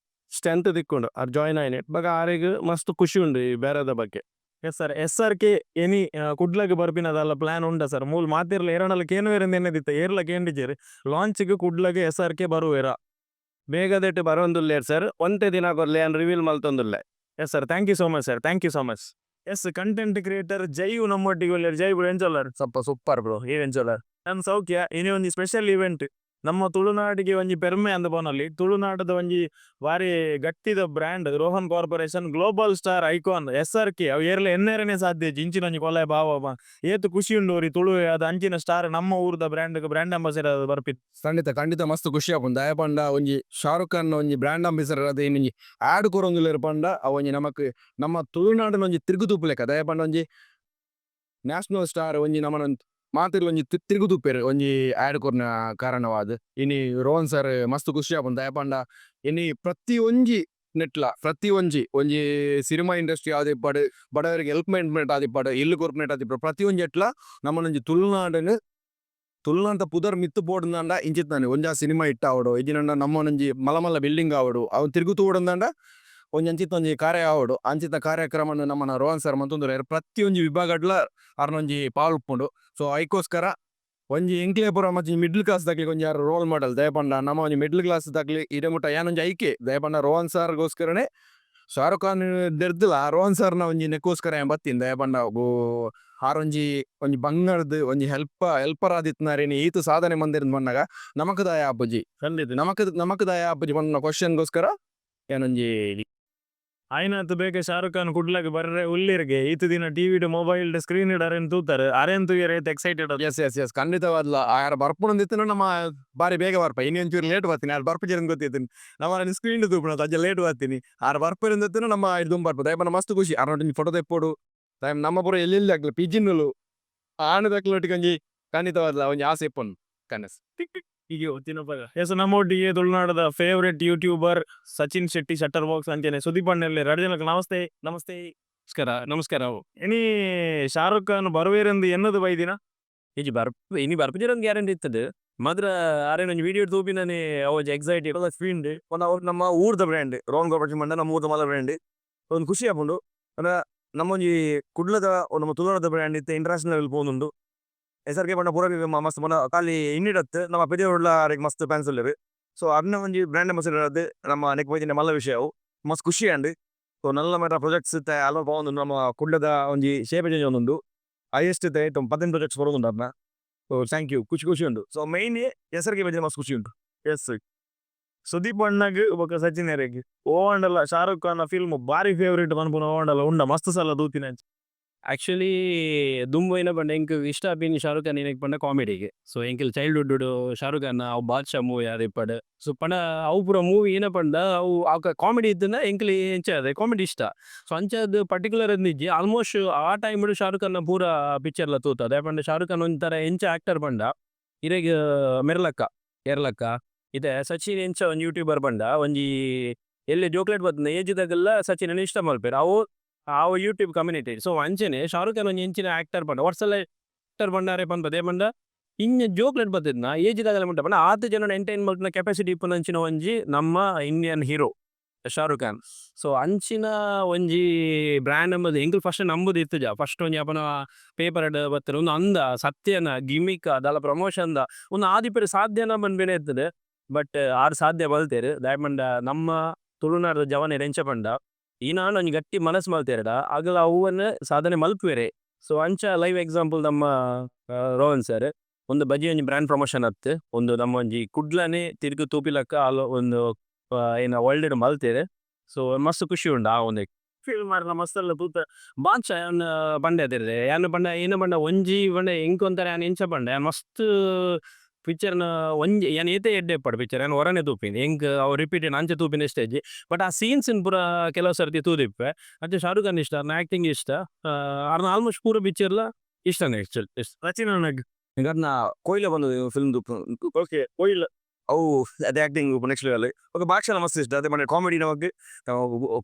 ಸ್ಟ್ರೆಂತ್ ತಿಕ್ಕುಂಡು ಆರ್ ಜಾಯಿನ್ ಆಯ್ನೆ. ಬೊಕ ಆರೆಗ್ ಮಸ್ತ್ ಖುಷಿ ಉಂಡು ಈ ಬೇರದ ಬಗ್ಗೆ. ಎಸ್ ಸರ್, ಎಸ್ ಆರ್ ಕೆ ಎನಿ ಕುಡ್ಲಗ್ ಬರ್ಪಿನ ದಾಲ ಪ್ಲಾನ್ ಉಂಡ ಸರ್? ಮೂಲು ಮಾತೆರ್ಲ ಏರಾಂಡಲ ಕೇನುವೆರ್ ಎನ್ನದಿತ್ತ, ಏರ್ಲ ಕೇಂಡಿಜೆರ್. ಲಾಂಚ್ ಗ್ ಕುಡ್ಲಗ್ ಎಸ್ ಆರ್ ಕೆ ಬರುವೆರಾ? ಬೇಗದೆಟ್ ಬರೊಂದುಲ್ಲೆರ್ ಸರ್. ಒಂತೆ ದಿನ ಕೊರ್ಲೆ, ಯಾನ್ reveal ಮಲ್ತೊಂದುಲ್ಲೆ. Yes sir, thank you so much sir, thank you so much. Yes, content creator ಜೈ ನಮ್ಮೊಟ್ಟಿಗೆ ಉಲ್ಲೆರ್. ಜೈ ಬ್ರೋ, ಎಂಚೊಲ್ಲರ್? ಸಪ್ಪ ಸೂಪರ್ ಬ್ರೋ, ಈರ್ ಎಂಚೊಲ್ಲರ್? ನಾನು ಸೌಖ್ಯ. ಇನಿ ಒಂಜಿ ಸ್ಪೆಷಲ್ ಇವೆಂಟ್. ನಮ್ಮ ತುಳುನಾಡಿಗೆ ಒಂಜಿ ಪೆರ್ಮೆ ಅಂದ್ ಪನೊಲಿ. ತುಳುನಾಡದ ಒಂಜಿ ಬಾರಿ ಗಟ್ಟಿದ brand Rohan corporation, global star icon S R K. ಅವು ಏರ್ಲ ಎನ್ನೆರನೆ ಸಾಧ್ಯ ಇಜ್ಜಿ ಇಂಚಿನ ಒಂಜಿ ಕೊಲೆ ಭಾವ. ಏತ್ ಖುಷಿ ಉಂಡು ಒರಿ ತುಳು ಅದ್ ಅಂಚಿನ ಸ್ಟಾರ್ ನಮ್ಮ ಊರುದ ಬ್ರ್ಯಾಂಡ್ ಬ್ರ್ಯಾಂಡ್ ಅಂಬಾಸಿಡರ್ ಬರ್ಪಿತ್ತು? ಖಂಡಿತ ಖಂಡಿತ, ಮಸ್ತ್ ಖುಷಿ ಆಪುಂಡು. ದಾಯೆ ಪಂಡ ಒಂಜಿ ಶಾರುಖ್ ಖಾನ್ ಒಂಜಿ ಬ್ರ್ಯಾಂಡ್ ಅಂಬಾಸಿಡರ್ ಆದ್ ಒಂಜಿ ಆಡ್ ಕೊರೊಂದುಲ್ಲೆರ್ ಪಂಡ ಅವು ಒಂಜಿ ನಮಕ್ ನಮ್ಮ ತುಳುನಾಡಿನ ಒಂಜಿ ತಿರುಗು ತೂಪುಲೆಕ. ದಾಯೆ ಪಂಡ ಒಂಜಿ ನ್ಯಾಷನಲ್ ಸ್ಟಾರ್ ಒಂಜಿ ನಮನ ಮಾತೆರ್ಲ ಒಂಜಿ ತಿರುಗು ತೂಪೆರ್ ಒಂಜಿ ಆಡ್ ಕೊರ್ನ ಕಾರಣವಾದ್. ಇನಿ ರೋಹನ್ ಸರ್ ಮಸ್ತ್ ಖುಷಿ ಆಪುಂಡು. ದಾಯೆ ಪಂಡ ಇನಿ ಪ್ರತಿ ಒಂಜಿ ನೆಟ್ಲ ಪ್ರತಿ ಒಂಜಿ ಒಂಜಿ ಸಿನಿಮಾ ಇಂಡಸ್ಟ್ರಿ ಆದಿಪ್ಪಡ್, ಬಡವರಿಗೆ ಹೆಲ್ಪ್ ಮೆಂಟ್ ಆದಿಪ್ಪಡ್, ಇಲ್ಲು ಕೊರ್ಪುನೆಟ್ ಆದಿಪ್ಪಡ್, ಪ್ರತಿ ಒಂಜಿ ಎಟ್ಲ ನಮ್ಮನೊಂಜಿ ತುಳುನಾಡನ್ ತುಳುನಾಡ ಪುದರ್ ಮಿತ್ತ್ ಪೋಡುಂದಾಂಡ ಇಂಚಿತ್ತಾನೆ ಒಂಜಾ ಸಿನಿಮಾ ಹಿಟ್ ಆವೊಡು, ಇಜ್ಜಿಂಡ ನಮ್ಮನೊಂಜಿ ಮಲ್ಲ ಮಲ್ಲ ಬಿಲ್ಡಿಂಗ್ ಆವೊಡು, ಅವು ತಿರುಗು ತೂವೊಡುಂದಾಂಡ ಒಂಜಿ ಅಂಚಿತ್ತ ಒಂಜಿ ಕಾರ್ಯ ಆವೊಡು. ಅಂಚಿತ್ತ ಕಾರ್ಯಕ್ರಮನ್ ನಮ್ಮನ ರೋಹನ್ ಸರ್ ಮಂತೊಂದುಲ್ಲೆರ್. ಪ್ರತಿಯೊಂಜಿ ವಿಭಾಗಡ್ಲ ಅರ್ನೊಂಜಿ ಪಾಲ್ ಉಪ್ಪುಂಡು. ಸೊ ಐಕೋಸ್ಕರ ಒಂಜಿ ಎಂಕ್ಲೆ ಪೂರ ಮಜ್ಜಿ ಮಿಡ್ಲ್ ಕ್ಲಾಸ್ ದಕ್ಲೆಗ್ ಒಂಜಿ ಆರ್ ರೋಲ್ ಮಾಡೆಲ್. ದಾಯೆ ಪಂಡ ನಮ ಒಂಜಿ ಮಿಡ್ಲ್ ಕ್ಲಾಸ್ ದಕ್ಲೆ ಇಡೆ ಮುಟ್ಟ ಯಾನೊಂಜಿ ಐಕೆ. ದಾಯೆ ಪಂಡ ರೋಹನ್ ಸರ್ ಗೋಸ್ಕರನೇ ಶಾರುಖ್ ಖಾನ್ ದೆರ್ದಲ ರೋಹನ್ ಸರ್ ನ ಒಂಜಿ ನೆಕ್ಕೋಸ್ಕರ ಯಾನ್ ಬತ್ತಿನಿ. ದಾಯೆ ಪಂಡ ಆರ್ ಒಂಜಿ ಒಂಜಿ ಬಂಗಾರ್ದ್ ಒಂಜಿ ಹೆಲ್ಪರ್ ಆದಿತ್ತಿನಾರೇನ್ ಈತ್ ಸಾಧನೆ ಮಂದೆರ್ ಪನ್ನಗ ನಮಕ್ ದಾಯ ಆಪುಜಿ? ಖಂಡಿತ. ನಮಕ್ ನಮಕ್ ದಾಯ ಆಪುಜಿ ಪನ್ಪುನ ಕ್ವಶನ್ ಗೋಸ್ಕರ ಯಾನೊಂಜಿ ಆಯ್ನಾತ್ ಬೇಗ ಶಾರುಖ್ ಖಾನ್ ಕುಡ್ಲಗ್ ಬರ್ರೆ ಉಲ್ಲೆರ್ಗೆ. ಈತ್ ದಿನ ಟಿವಿಡ್, ಮೊಬೈಲ್ ಸ್ಕ್ರೀನ್ ಅರೆನ್ ತೂತಾರೆ. ಅರೆನ್ ತೂಯೆರೆ ಏತ್ ಎಕ್ಸೈಟೆಡ್? ಎಸ್ ಎಸ್ ಎಸ್ ಖಂಡಿತವಾದ್ಲ. ಆರ್ ಬರ್ಪುನಂದಿತ್ತುಂಡ ನಮ್ಮ ಬಾರಿ ಬೇಗ ಬರ್ಪ. ಇನಿ ಒಂಚೂರು ಲೇಟ್ ಬರ್ತೀನಿ. ಆರ್ ಬರ್ಪುಜೆರ್ ಗೊತ್ತಿತ್ತಿನಿ. ನಮ್ಮ ಸ್ಕ್ರೀನ್ ತೂಪುನ ಅಂಚ ಲೇಟ್ ಬರ್ತೀನಿ. ಆರ್ ಬರ್ಪೆರ್ ನಮ್ಮ ದುಂಬು ಬರ್ಪ. ದಾಯೆ ಪಂಡ ಮಸ್ತ್ ಖುಷಿ ಆರ್ನೊಟ್ಟಿಗೆ ಫೋಟೋ ತೆಪ್ಪೊಡು. ದಾಯೆ ನಮ್ಮ ಪೂರ ಎಲ್ಲೆಲ್ಲಿ ಆಗ್ಲಿ ಪಿಜಿನುಲು ಆಣದಕ್ಲೆನೊಟ್ಟಿಗೆ ಒಂಜಿ ಖಂಡಿತವಾದ್ಲ ಒಂಜಿ ಆಸೆ ಇಪ್ಪುಂಡು ಕನಸು. ಹೀಗೆ ಎಸ್, ನಮ್ಮೊಟ್ಟಿಗೆ ತುಳುನಾಡದ favourite YouTuber Sachin Shetty shutter box ಅಂಚನೆ ಸುದೀಪ್ ಅಣ್ಣೆಲ್ಲೆ. ರಡ್ಡ್ ಜನಕ್ ನಮಸ್ತೆ, ನಮಸ್ತೆ. ನಮಸ್ಕಾರ, ನಮಸ್ಕಾರ. ಇನಿ ಶಾರುಖ್ ಖಾನ್ ಬರುವೆರೆಂದು ಎನ್ನದು ಬೈದಿನ? ಇಜಿ ಬರ್ಪ್, ಇನಿ ಬರ್ಪುಜೆರ್ ಗ್ಯಾರಂಟಿ ಇತ್ತದು. ಮಾತ್ರ ಆರೆನ ಒಂಜಿ ವಿಡಿಯೋ ತೂಪಿನನೆ ಅವು ಒಂಜಿ ಎಕ್ಸೈಟೆಡ್. ಸ್ಕ್ರೀನ್ ಅವ್ರು ನಮ್ಮ ಊರ್ದ ಬ್ರ್ಯಾಂಡ್ ರೋಹನ್ ಗೋಪಿ ಮಂಡ ನಮ್ಮ ಊರ್ದ ಮಲ್ಲ ಬ್ರ್ಯಾಂಡ್. ಒಂದು ಖುಷಿ ಆಪುಂಡು. ಪಂಡ ನಮ್ಮ ಒಂಜಿ ಕುಡ್ಲದ, ನಮ್ಮ ತುಳುನಾಡದ ಬ್ರ್ಯಾಂಡ್ ಇತ್ತೆ ಇಂಟರ್ನ್ಯಾಷನಲ್ ಲೆವೆಲ್ ಪೋವೊಂದುಂಡು. ಎಸ್ ಆರ್ ಕೆ ಪಂಡ ಪೂರ ಮಸ್ತ್ ಪಂಡ ಖಾಲಿ ಇನ್ನಿಡತ್ತ್, ನಮ್ಮ ಪೆರಿಯೊರ್ಲ ಅರೆಗ್ ಮಸ್ತ್ ಫ್ಯಾನ್ಸ್ ಉಲ್ಲೆರ್. ಸೊ ಅರ್ನ ಒಂಜಿ ಬ್ರ್ಯಾಂಡ್ ಅಂಬಾಸಿಡರ್ ಆದ್ ನಮ್ಮ ನೆಕ್ ಪೋಯಿನ ಮಲ್ಲ ವಿಷಯ ಅವು. ಮಸ್ತ್ ಖುಷಿ ಆಂಡ್. ಸೊ നല്ല ಮಟ್ಟ ಪ್ರಾಜೆಕ್ಟ್ಸ್ ಇತ್ತೆ ಅಲ್ಪ ಪೋವೊಂದುಂಡು. ನಮ್ಮ ಕುಡ್ಲದ ಒಂಜಿ ಶೇಪ್ ಚೇಂಜ್ ಆವೊಂದುಂಡು. ಹೈಯೆಸ್ಟ್ ಇತ್ತೆ 15 ಪ್ರಾಜೆಕ್ಟ್ಸ್ ಬರೊಂದುಂಡು ಅರ್ನ. ಸೊ thank you, ಖುಷಿ ಖುಷಿ ಉಂಡು. ಸೊ ಮೈನ್ ಎಸ್ ಆರ್ ಕೆ ಬಗ್ಗೆ ಮಸ್ತ್ ಖುಷಿ ಉಂಟು. ಎಸ್, ಸುದೀಪ್ ಅಣ್ಣಗ್ ಬೊಕ ಸಚಿನ್ ಎರೆಗ್ ಓವಾಂಡಲ ಶಾರುಖ್ ಖಾನ್ ಫಿಲ್ಮ್ ಬಾರಿ ಫೇವರೇಟ್ ಪನ್ಪುನ ಓವಾಂಡಲ ಉಂಡ, ಮಸ್ತ್ ಸಲ ತೂತಿನ? ಆಕ್ಚುಲಿ ದುಂಬು ಏನ ಪಂಡ ಎಂಕ್ ಇಷ್ಟ ಆಪಿನ ಶಾರುಖ್ ಖಾನ್ ಏನಕ್ಕೆ ಪಂಡ ಕಾಮಿಡಿಗೆ. ಸೊ ಎಂಕಲ್ ಚೈಲ್ಡ್ಹುಡ್ ಶಾರುಖ್ ಖಾನ್ ಅವು ಬಾದ್ಶಾ ಮೂವಿ ಆದಿಪ್ಪಡ್. ಸೊ ಪಂಡ ಅವು ಪೂರ ಮೂವಿ ಏನ ಪಂಡ ಅವು ಕಾಮಿಡಿ ಇತ್ತುಂಡ ಎಂಕಲ್ ಎಂಚ ಅದೇ ಕಾಮಿಡಿ ಇಷ್ಟ. ಸೊ ಅಂಚಾದ್ ಪರ್ಟಿಕ್ಯುಲರ್ ಇಜ್ಜಿ, ಆಲ್ಮೋಸ್ಟ್ ಆ ಟೈಮ್ ಶಾರುಖ್ ಖಾನ್ ಪೂರ ಪಿಕ್ಚರ್ ಲ ತೂತ. ದಾಯೆ ಪಂಡ ಶಾರುಖ್ ಖಾನ್ ಒಂಥರ ಎಂಚ ಆಕ್ಟರ್ ಪಂಡ ಇರೆಗ್ ಮೆರ್ಲಕ್ಕ ಎರ್ಲಕ್ಕ. ಇತ್ತೆ ಸಚಿನ್ ಎಂಚ ಒಂಜಿ ಯೂಟ್ಯೂಬರ್ ಪಂಡ ಒಂಜಿ ಎಲ್ಲೆ ಜೋಕ್ಲೆಟ್ ಬತ್ತಿನ ಏಜ್ ದಗಲ್ಲ ಸಚಿನ್ ಇಷ್ಟ ಮಲ್ಪೆರ್ ಅವು ಅವು ಯೂಟ್ಯೂಬ್ ಕಮ್ಯುನಿಟಿ. ಸೊ ಅಂಚನೆ ಶಾರುಖ್ ಖಾನ್ ಒಂಜಿ ಎಂಚಿನ ಆಕ್ಟರ್ ಪಂಡ ವರ್ಸಲ ಆಕ್ಟರ್ ಪಂಡಾರೆ ಪನ್ಪದೆ ಪಂಡ ಇಂಚ ಜೋಕ್ಲೆಟ್ ಬತ್ತಿದ್ನ ಏಜ್ ದಾಗಲ ಮುಟ್ಟ ಪಂಡ ಆತ್ ಜನನ್ ಎಂಟರ್ಟೈನ್ ಮಲ್ಪುನ ಕೆಪಾಸಿಟಿ ಇಪ್ಪುನಂಚಿನ ಒಂಜಿ ನಮ್ಮ ಇಂಡಿಯನ್ ಹೀರೋ ಶಾರುಖ್ ಖಾನ್. ಸೊ ಅಂಚಿನ ಒಂಜಿ ಬ್ರ್ಯಾಂಡ್ ಅಂಬುದು ಎಂಕುಲು ಫಸ್ಟ್ ನಂಬುದು ಇತ್ತುಜ. ಫಸ್ಟ್ ಒಂಜಿ ಅಪನ ಪೇಪರ್ ಬತ್ತ್ಂಡ್, ಉಂದು ಅಂದ ಸತ್ಯನ ಗಿಮಿಕ್ ದಾಲ ಪ್ರಮೋಷನ್ ದ ಉಂದು ಆದಿಪ್ಪೆರೆ ಸಾಧ್ಯನ ಪನ್ಪಿನ ಇತ್ತುಂಡು. ಬಟ್ ಆರ್ ಸಾಧ್ಯ ಮಲ್ತೆರ್. ದಾಯೆ ಪಂಡ ನಮ್ಮ ತುಳುನಾಡ್ದ ಜವನೆರ್ ಎಂಚ ಪಂಡ ಈನಾಂಡ ಒಂಜಿ ಗಟ್ಟಿ ಮನಸ್ ಮಲ್ತೆರ್ಡ ಅಗಲ ಅವ್ವನ್ ಸಾಧನೆ ಮಲ್ಪುವೆರೆ. ಸೊ ಅಂಚ ಲೈವ್ ಎಕ್ಸಾಂಪಲ್ ನಮ್ಮ ರೋಹನ್ ಸರ್. ಉಂದು ಬಜಿ ಒಂಜಿ ಬ್ರ್ಯಾಂಡ್ ಪ್ರಮೋಷನ್ ಅತ್ತ್, ಉಂದು ನಮ್ಮ ಒಂಜಿ ಕುಡ್ಲನೆ ತಿರ್ಗ್ ತೂಪಿಲಕ್ಕ ಅಲ್ ಒಂದು ಏನ ವರ್ಲ್ಡ್ ಮಲ್ತೆರ್. ಸೊ ಮಸ್ತ್ ಖುಷಿ ಉಂಡು ಆ ಒಂದೆಕ್. ಫಿಲ್ಮ್ ಮಾರ್ನ ಮಸ್ತ್ ಎಲ್ಲ ತೂತ. ಬಾದ್ಶಾ ಯಾನ್ ಪಂಡೆ ಅದಿರ್ದೆ ಯಾನ್ ಪಂಡ ಏನ ಪಂಡ ಒಂಜಿ ಪಂಡ ಎಂಕ್ ಒಂಥರ ಯಾನ್ ಎಂಚ ಪಂಡೆ ಯಾನ್ ಮಸ್ತ್ ಪಿಕ್ಚರ್ನ ಒಂಜಿ ಯಾನ್ ಏತೆ ಎಡ್ಡೆ ಇಪ್ಪಡ್ ಪಿಕ್ಚರ್ ಯಾನ್ ಒರನೆ ತೂಪಿನಿ. ಎಂಕ್ ಅವು ರಿಪೀಟೆಡ್ ಅಂಚ ತೂಪಿನ ಇಷ್ಟ ಇಜ್ಜಿ. ಬಟ್ ಆ ಸೀನ್ಸ್ ನ್ ಪೂರ ಕೆಲವು ಸರ್ತಿ ತೂದಿಪ್ಪೆ. ಅಂಚ ಶಾರುಖ್ ಖಾನ್ ಇಷ್ಟ, ಅರ್ನ ಆಕ್ಟಿಂಗ್ ಇಷ್ಟ, ಅರ್ನ ಆಲ್ಮೋಸ್ಟ್ ಪೂರ ಪಿಕ್ಚರ್ ಲ ಇಷ್ಟನೇ ಆಕ್ಚುಲಿ. ಸಚಿನ್ ಅಣ್ಣಗ್? ಎಂಕರ್ನ ಕೊಯ್ಲ ಬಂದು ಫಿಲ್ಮ್. ಓಕೆ, ಕೊಯ್ಲ. ಅವು ಅದೇ ಆಕ್ಟಿಂಗ್ ನೆಕ್ಸ್ಟ್ ಲೆವೆಲ್. ಬೊಕ ಬಾದ್ಶಾಲ ಮಸ್ತ್ ಇಷ್ಟ. ಅದೇ ಪಂಡ ಕಾಮಿಡಿ, ನಮಕ್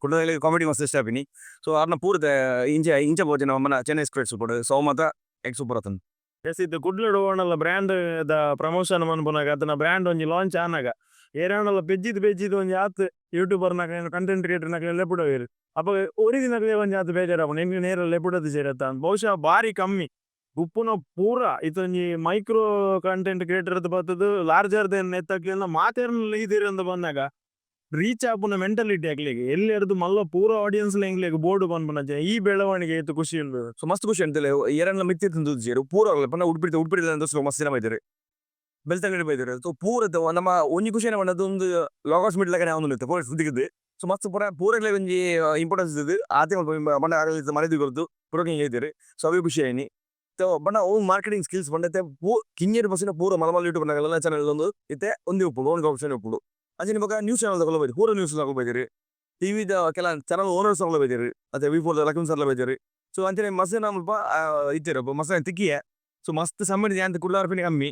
ಕುಡ್ಲದ ಕಾಮಿಡಿ ಮಸ್ತ್ ಇಷ್ಟ ಆಪಿನಿ. ಸೊ ಅರ್ನ ಪೂರ್ತ ಇಂಚ ಇಂಚ ಪೋತಿನ ನಮ್ಮ ಚೆನ್ನೈ ಎಕ್ಸ್ಪ್ರೆಸ್ ಸೂಪರ್, ಸೊ ಮಾತ ಎಕ್ ಸೂಪರ್ ಆತುಂಡು. ಎಸ್, ಇತ್ತೆ ಕುಡ್ಲಡ್ ಓಣಲ್ಲ ಬ್ರ್ಯಾಂಡ್ ದ ಪ್ರಮೋಷನ್ ಮನ್ಪುನಗ ಅತನ ಬ್ರ್ಯಾಂಡ್ ಒಂಜಿ ಲಾಂಚ್ ಆನಗ ಏರಾಂಡಲ ಪೆಜ್ಜಿದ್ ಪೆಜ್ಜಿದ್ ಒಂಜಿ ಆತ್ ಯೂಟ್ಯೂಬರ್ ನಕಲೆನ್, ಕಂಟೆಂಟ್ ಕ್ರಿಯೇಟರ್ ನಕಲೆನ್ ಲೆಪುಡವೆರ್. ಅಪಗ ಒರಿದಿನಕಲೆ ಒಂಜಿ ಆತ್ ಬೇಜಾರಾಪುಂಡು, ಎಂಕ್ಲೆ ನೇರ ಲೆಪುಡದು ಸೇರತ್ತ. ಬಹುಶಃ ಬಾರಿ ಕಮ್ಮಿ ಉಪ್ಪುನ ಪೂರ ಇತ್ತೊಂಜಿ ಮೈಕ್ರೋ ಕಂಟೆಂಟ್ ಕ್ರಿಯೇಟರ್ ಬತ್ತುದು ಲಾರ್ಜರ್ ದೆನ್ ನೆತ್ತಕ್ಲೆನ ಮಾತೆರ್ನ ಈದಿರಂದು ಬಂದಾಗ ರೀಚ್ ಆಪುನ ಮೆಂಟಾಲಿಟಿ ಅಕ್ಲೆಗ್ ಎಲ್ಲಿ ಎರ್ದು ಮಲ್ಲ ಪೂರ ಆಡಿಯನ್ಸ್ ಎಂಕ್ಲೆಗ್ ಬೋಡು ಪನ್ಪುನ ಈ ಬೆಳವಣಿಗೆ ಏತ್ ಖುಷಿ ಉಂಡು? ಸೊ ಮಸ್ತ್ ಖುಷಿ ಅಂತಲೇ. ಏರನ್ಲ ಮಿತ್ತಿ ತೂಜೆರ್ ಪೂರ ಪಂಡ ಉಡುಪಿ ಉಡುಪಿ ದೋಸ್ತ ಮಸ್ತ್ ಜನ ಬೈದೆರ್, ಬೆಳ್ತಂಗಡಿ ಬೈದೆರ್. ಸೊ ಪೂರ ನಮ್ಮ ಒಂಜಿ ಖುಷಿ ಪಂಡ ಒಂದು ಲಾಗೌಸ್ ಮಿಡ್ಲಗನೆ ಆವೊಂದುಂಡು ಪೂರ ಸುದ್ದಿಗಿದ್ದು. ಸೊ ಮಸ್ತ್ ಪೂರ ಪೂರಗ್ಲೇ ಒಂಜಿ ಇಂಪಾರ್ಟೆನ್ಸ್ ಇದ್ದು ಆತೆ ಪಂಡ ಮರ್ಯಾದೆ ಕೊರ್ದು ಪೂರಗ್ಲೇ ಇದ್ದೀರಿ. ಸೊ ಅವೇ ಖುಷಿ ಆಯ್ನಿ. ಸೊ ಬಣ್ಣ ಅವು ಮಾರ್ಕೆಟಿಂಗ್ ಸ್ಕಿಲ್ಸ್ ಪಂಡ ಪೂ ಕಿಂಜೇರು ಬಸ್ಸಿನ ಪೂರ ಮಲ ಮಲ್ಲ ಯೂಟ್ಯೂಬ್ ನಗಲೆಲ್ಲ ಚಾನಲ್ ಒಂದು ಇತ್ತೆ ಒಂದೇ ಉಪ್ಪುಂಡು, ಓನ್ ಆಪ್ಷನ್ ಉಪ್ಪುಂಡು. ಅಂಚನೆ ಬೊಕ ನ್ಯೂಸ್ ಚಾನಲ್ ತಗೊಳ್ಳ ಬೈದಿರಿ, ಪೂರ ನ್ಯೂಸ್ ತಗೊಳ್ಳ ಬೈದಿರಿ. ಟಿವಿದ ಕೆಲ ಚಾನಲ್ ಓನರ್ಸ್ ತಗೊಳ್ಳ ಬೈದಿರಿ, ಅದೇ ವಿ4 ಲಕ್ಷ್ಮಣ್ ಸರ್ ಬೈದಿರಿ. ಸೊ ಅಂಚನೆ ಮಸ್ತ್ ನಮ್ಮ ಇತ್ತೆರ್ ಮಸ್ತ್ ತಿಕ್ಕಿಯೆ. ಸೊ ಮಸ್ತ್ ಸಮ್ಮಡಿ ಯಾಂತ ಕುಳ್ಳಾರ್ಪಿನ ಕಮ್ಮಿ.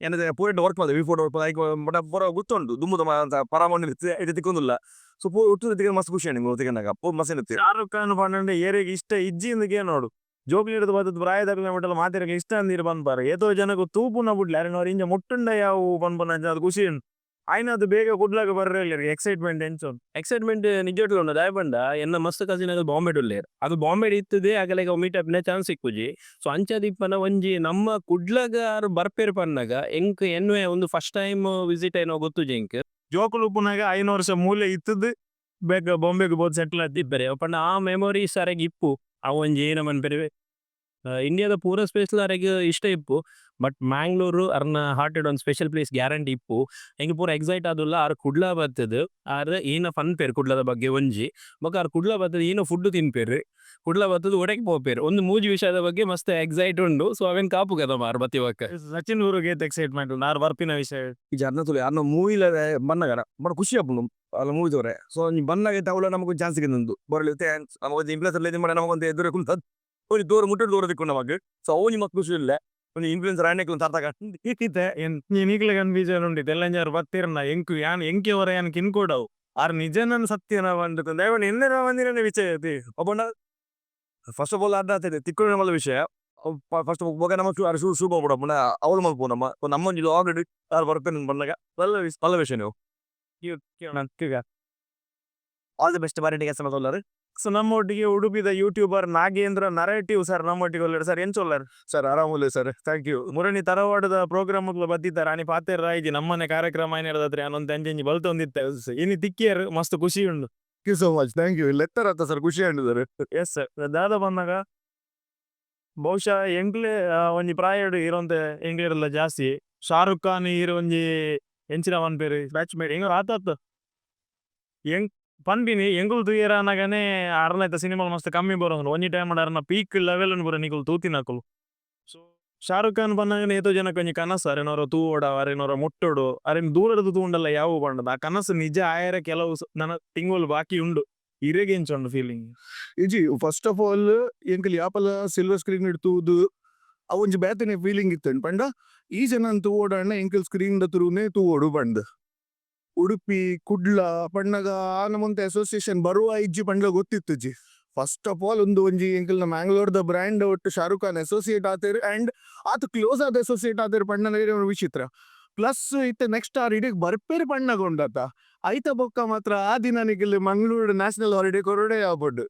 ಏನದ ಪೂರ ವರ್ಕ್ ಮಲ್ದೆ V four work ಐಕ್ ಬಡ ಪೂರ ಗೊತ್ತುಂಟು ದುಂಬುದ ಅಂತ ಪರಾಮೊಂಡು ಇತ್ತೆ ತಿಕ್ಕೊಂದುಲ್ಲ. ಸೊ ಪೂ ಒಟ್ಟು ತಿಕ್ಕ ಮಸ್ತ್ ಖುಷಿ ನಿಂಗೆ ತಿಕ್ಕನಾಗ ಪೂ ಮಸ್ತ್ ಇರುತ್ತೆ. ಶಾರುಖ್ ಖಾನ್ ಪಂಡ ಏರೆಗ್ ಇಷ್ಟ ಇಜ್ಜಿ ಇಂದಕ್ಕೆ ನೋಡು. ಜೋಕ್ಲಿಡ್ದು ಬತ್ತದ ಪ್ರಾಯದಕ್ಲೆನ ಮಟ್ಟಲ ಮಾತೆರೆಗ್ ಇಷ್ಟ ಅಂದಿರು ಪನ್ಪಾರೆ. ಏತೋ ಜನకు ತೂಪುನ ಬುಡ್ಲೆ ಅರೆನ ಇಂಚ ಮುಟ್ಟುಂಡ ಯಾವು ಪನ್ಪುನ ಅಂಚ ಅದು ಖುಷಿ ಉಂಡು. ಆಯ್ನ ಅದು ಬೇಗ ಕುಡ್ಲಗ ಬರ್ರೆ ಎಕ್ಸೈಟ್ಮೆಂಟ್ ಎಂಚ ಉಂಡು? ಎಕ್ಸೈಟ್ಮೆಂಟ್ ನಿಜಟ್ಲು ಉಂಡು. ದಾಯೆ ಪಂಡ ಎನ್ನ ಮಸ್ತ್ ಕಸಿನ್ ಅಗಲ್ ಬಾಂಬೆಡ್ ಉಲ್ಲೇರ್. ಅದು ಬಾಂಬೆಡ್ ಇತ್ತದೆ ಅಗಲೆಗ್ ಮೀಟ್ ಅಪ್ನ ಚಾನ್ಸ್ ಸಿಕ್ಕುಜಿ. ಸೊ ಅಂಚದಿಪ್ಪನ ಒಂಜಿ ನಮ್ಮ ಕುಡ್ಲಗ ಆರ್ ಬರ್ಪೇರ್ ಪನ್ನಗ ಎಂಕ್ ಎನ್ವೆ ಒಂದು first time visit ಏನೋ ಗೊತ್ತುಜಿ ಎಂಕ್. ಜೋಕುಲು ಉಪ್ಪುನಾಗ 5 ವರ್ಷ ಮೂಲೆ ಇತ್ತದು ಬೇಗ ಬಾಂಬೆಗ್ ಬೋದು ಸೆಟ್ಲ್ ಆತಿ. ಇಪ್ಪರೆ ಪಂಡ ಆ ಮೆಮೊರೀಸ್ ಅರೆಗ್ ಇಪ್ಪು. ಅವು ಒಂಜಿ ಏನ ಮನ್ಪೆರೆ ಇಂಡಿಯಾದ ಪೂರ ಸ್ಪೇಸ್ ಅರೆಗ್ ಇಷ್ಟ ಇಪ್ಪು. ಬಟ್ ಮ್ಯಾಂಗ್ಳೂರು ಅರ್ನ ಹಾರ್ಟೆಡ್ ಒಂದು special place guarantee ಇಪ್ಪು. ಎಂಕ್ ಪೂರ ಎಕ್ಸೈಟ್ ಆದುಲ್ಲ ಆರ್ ಕುಡ್ಲ ಬತ್ತದು ಆರ್ ಏನ ಪನ್ಪೇರ್ ಕುಡ್ಲದ ಬಗ್ಗೆ ಒಂಜಿ. ಬೊಕ ಆರ್ ಕುಡ್ಲ ಬತ್ತದು ಏನ ಫುಡ್ ತಿನ್ಪೇರು, ಕುಡ್ಲ ಬತ್ತದು ಒಡೆಕ್ ಪೋಪೇರು, ಒಂದು ಮೂಜಿ ವಿಷಯದ ಬಗ್ಗೆ ಮಸ್ತ್ ಎಕ್ಸೈಟ್ ಉಂಡು. ಸೊ ಅವೆನ್ ಕಾಪು ಕದ ಮಾರ್ ಬತ್ತಿ ಬೊಕ್ಕ. ಸಚಿನ್ ಊರಿಗೆ ಎಕ್ಸೈಟ್ಮೆಂಟ್ ಉಂಡು ಆರ್ ಬರ್ಪಿನ ವಿಷಯ? ಈ ಅರ್ನ ತುಲೆ ಅರ್ನ ಮೂವಿಲ ಬನ್ನಗನ ಬಡ ಖುಷಿ ಆಪುಂಡು ಅಲ್ಲ ಮೂವಿ ತೋರೆ. ಸೊ ಬನ್ನಗ ಅವಳ ನಮಗೊಂದು ಚಾನ್ಸ್ ಸಿಕ್ಕಿದ್ದು ಬರಲಿ. ನಮಗೊಂದು ಇನ್ಫ್ಲೂಯೆನ್ಸರ್ ಮಾಡ ನಮಗೊಂದು ಎದುರು ಕುಂತದ್ ಒಂಜಿ ದೂರ ಮುಟ್ಟುಡು ದೂರ ತಿಕ್ಕು ನಮಗ್. ಸೊ ಅವು ಮಸ್ತ್ ಖುಷಿ ಇಲ್ಲ ಒಂಜಿ ಇನ್ಫ್ಲೂಯೆನ್ಸರ್ ಆಯ್ನೆ ತಾರ್ತಾಗ. ಇತ್ತೆ ನೀನಿಗ್ಲೆ ಕನ್ಫ್ಯೂಷನ್ ಉಂಡು. ತೆಲ್ಲಂಜಾರು ಬತ್ತೀರ್ನ ಎಂಕು ಯಾನ್ ಎಂಕೆ ಹೊರ ಯಾನ್ ಕಿನ್ಕೊಡವು ಆರ್ ನಿಜನನ್ ಸತ್ಯನ ಬಂದು ದಯವನ್ನು ಎನ್ನೆರ ಬಂದಿರನೆ ವಿಷಯ ಐತಿ. ಒಬ್ಬನ first of all ಅರ್ಧ ಆಗ್ತದೆ ತಿಕ್ಕು ಮಲ್ಲ ವಿಷಯ. ಫಸ್ಟ್ ಬೊಕ ನಮ್ಮ ಶೂ ಶೂ ಶೂ ಹೋಗ್ಬಿಡ ಪುನಃ ಅವಳು ಮಲ್ಪು ನಮ್ಮ ನಮ್ಮ ಒಂಜಿ ಆಲ್ರೆಡಿ ಯಾರು ಬರ್ತೇನೆ ಬಂದಾಗ ಬಲ್ಲ ವಿಷಯ. ಮಲ್ಲ ವಿಷಯ. ನೀವು all the best ಬಾರಿ ಕೆಲಸ ಮಾಡ್ತಾರೆ. ಸೊ ನಮ್ಮೊಟ್ಟಿಗೆ ಉಡುಪಿದ YouTuber Nagendra narrative sir ನಮ್ಮೊಟ್ಟಿಗೆ ಒಲ್ಲೆರ್ ಸರ್. ಎಂಚೊಲ್ಲರ್? ಸರ್, ಆರಾಮುಲ್ಲೆ sir, thank you. ಮುರಣಿ ತರವಾಡದ ಪ್ರೋಗ್ರಾಮ್ ಬತ್ತಿತ್ತಾರೆ ಅನಿ ಪಾತೆರ್ ರಾಯ್ಜಿ. ನಮ್ಮನೆ ಕಾರ್ಯಕ್ರಮ ಏನಿಡದತ್ರಿ ಅನ್ನೊಂದು ಅಂಚೆಂಜಿ ಬಲ್ತೊಂದಿತ್ತೆ. ಇನಿ ತಿಕ್ಕಿಯರ್ ಮಸ್ತ್ ಖುಷಿ ಉಂಡು. Thank you so much, thank you. ಲೆತ್ತರ ಅತ್ತ ಸರ್, ಖುಷಿ ಆಂಡ್ sir. Yes sir. ದಾದ ಬಂದಾಗ ಬಹುಶಃ ಎಂಕ್ಲೆ ಒಂಜಿ ಪ್ರಾಯಡ್ ಇರೋಂತೆ ಎಂಕ್ಲೆರ್ಲ ಜಾಸ್ತಿ ಶಾರುಖ್ ಖಾನ್ ಇರ್ ಒಂಜಿ ಎಂಚಿನ ಪನ್ಪೆರ್ ಬ್ಯಾಚ್ ಮೇಟ್ ಎಂಗ್ ಆತಾತ್ ಎಂಕ್ ಪನ್ಪಿನಿ. ಎಂಕುಲು ತೂಯೆರ್ ಅನಗನೆ ಅರ್ನ ಇತ್ತ ಸಿನಿಮಾ ಮಸ್ತ್ ಕಮ್ಮಿ ಬರೋಂಡು. ಒಂಜಿ ಟೈಮ್ ಅರ್ನ ಪೀಕ್ ಲೆವೆಲ್ ಪೂರ ನಿಕುಲು ತೂತಿನಕುಲು. ಸೊ ಶಾರುಖ್ ಖಾನ್ ಪನ್ನಗನೆ ಏತೋ ಜನಕ್ಕೆ ಒಂಜಿ ಕನಸು, ಅರೆನೋರ ತೂವೊಡ, ಅರೆನೋರ ಮುಟ್ಟೊಡು, ಅರೆನ್ ದೂರಡ್ದು ತೂಂಡಲ್ಲ ಯಾವು ಪಂಡದ. ಆ ಕನಸು ನಿಜ ಆಯರೆ ಕೆಲವು ನನ ತಿಂಗಳು ಬಾಕಿ ಉಂಡು. ಇರೆಗ್ ಎಂಚ ಉಂಡು ಫೀಲಿಂಗ್? ಇಜಿ, first of all ಎಂಕಲ್ ಯಾಪಲ ಸಿಲ್ವರ್ ಸ್ಕ್ರೀನ್ ತೂದು ಅವು ಒಂಜಿ ಬೇತೆನೆ ಫೀಲಿಂಗ್ ಇತ್ತಂಡ್. ಪಂಡ ಈ ಜನ ತೂವೊಡಣ್ಣ ಎಂಕಲ್ ಸ್ಕ್ರೀನ್ ದ ತೂನೆ ತೂವೊಡು ಪಂದ್. ಉಡುಪಿ ಕುಡ್ಲ ಪಣ್ಣಗ ಆ ನಮಂತೆ ಅಸೋಸಿಯೇಷನ್ ಬರುವ ಇಜ್ಜಿ ಪಂಡ್ಲ ಗೊತ್ತಿತ್ತುಜಿ. First of all ಒಂದು ಒಂಜಿ ಎಂಕಲ್ನ ಮ್ಯಾಂಗ್ಳೂರ್ದ ಬ್ರ್ಯಾಂಡ್ ಒಟ್ಟು ಶಾರುಖ್ ಖಾನ್ ಅಸೋಸಿಯೇಟ್ ಆತೇರ್ ಅಂಡ್ ಆತ ಕ್ಲೋಸ್ ಆದ ಅಸೋಸಿಯೇಟ್ ಆತೇರ್ ಪಣ್ಣನ ವಿಚಿತ್ರ. ಪ್ಲಸ್ ಇತ್ತೆ ನೆಕ್ಸ್ಟ್ ಆರ್ ಇಡೀ ಬರ್ಪೇರ್ ಪಣ್ಣಗ ಉಂಡತ. ಐತ ಬೊಕ್ಕ ಮಾತ್ರ ಆ ದಿನ ನಿಕಲ್ ಮಂಗಳೂರು ನ್ಯಾಷನಲ್ ಹಾಲಿಡೇ ಕೊರೊಡೆ ಆಪೊಡು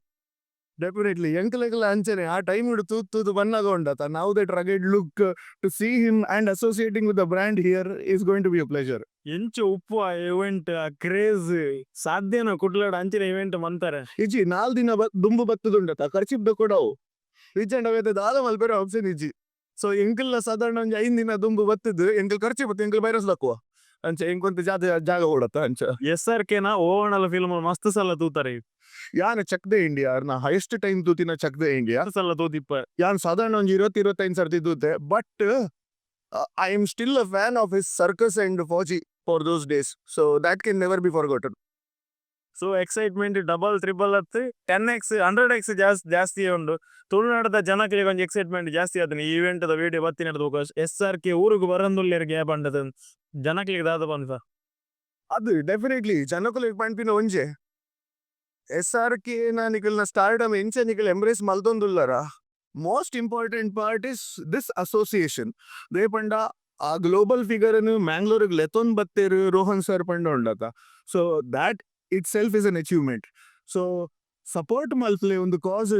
ಡೆಫಿನೆಟ್ಲಿ. ಎಂಕಲೆಗ್ಲ ಅಂಚನೆ ಆ ಟೈಮ್ ತೂತ್ ತೂದು ಬನ್ನಗ ಉಂಡತ. ನಾವು that rugged look, to see him and associating with the brand here is going to be a pleasure. ಎಂಚ ಉಪ್ಪು ಆ ಇವೆಂಟ್, ಆ ಕ್ರೇಜ್? ಸಾಧ್ಯನ ಕುಡ್ಲಡ್ ಅಂಚಿನ ಇವೆಂಟ್ ಮಂತಾರೆ? ಇಜ್ಜಿ, 4 ದಿನ ದುಂಬು ಬತ್ತದುಂಡತ ಖರ್ಚಿಪ್ದ ಕೊಡವು ಇಜ್ಜಂಡ ಅವೇತ ದಾದ ಮಲ್ಪೆರೆ ಆಪ್ಷನ್ ಇಜ್ಜಿ. ಸೊ ಎಂಕಲ್ನ ಸಾಧಾರಣ ಒಂಜಿ 5 ದಿನ ದುಂಬು ಬತ್ತದು ಎಂಕಲ್ ಖರ್ಚಿ ಬತ್ತು ಎಂಕಲ್ ಬೈರಸ್ ದಕ್ಕುವ ಅಂಚ ಎಂಕೊಂತ ಜಾಗ ಜಾಗ ಓಡತ್ತ ಅಂಚ. ಎಸ್ ಆರ್ ಕೆನ ಓವಣಲ ಫಿಲ್ಮ್ ಮಸ್ತ್ ಸಲ ತೂತಾರೆ? ಯಾನ್ check the India ನಾ ಹೈಯೆಸ್ಟ್ ಟೈಮ್ ತೂತಿನ check the India. ಸಲ ತೂತಿಪ್ಪ? ಯಾನ್ ಸಾಧಾರಣ ಒಂಜಿ 20 25 ಸರ್ತಿ ತೂತೆ. But I am still a fan of his Circus and Fauji for those days, so that can never be forgotten. So excitement double triple ಹತ್ತು 10 X 100 X ಜಾಸ್ತಿ ಜಾಸ್ತಿ ಉಂಡು. ತುಳುನಾಡದ ಜನಕ್ಕೆ ಒಂಜಿ ಎಕ್ಸೈಟ್ಮೆಂಟ್ ಜಾಸ್ತಿ ಆತನ. ಈ ಇವೆಂಟ್ ದ ವಿಡಿಯೋ ಬತ್ತಿನ S R K ಊರುಗು ಬರಂದುಲ್ಲೇರ್ ಪಂಡದ ಜನಕ್ಲೆಗ್ ದಾದ ಪನ್ಪ? ಅದು ಡೆಫಿನೆಟ್ಲಿ ಜನಕುಲೆಗ್ ಪನ್ಪಿನ ಒಂಜೆ, S R K ನ ನಿಕಲ್ನ ಸ್ಟಾರ್ಡಮ್ ಎಂಚ ನಿಕಲ್ ಎಂಬ್ರೇಸ್ ಮಲ್ತೊಂದುಲ್ಲರ, most important part is this association. They ಪಂಡ ಆ ಗ್ಲೋಬಲ್ ಫಿಗರ್ ಮ್ಯಾಂಗ್ಳೂರಿಗೆ ಲೆತೊಂದ್ ಬತ್ತೇರು ರೋಹನ್ ಸರ್ ಪಂಡ ಉಂಡತ. So that itself is an achievement. So support ಮಲ್ಪಲೆ ಒಂದು ಕಾಸ್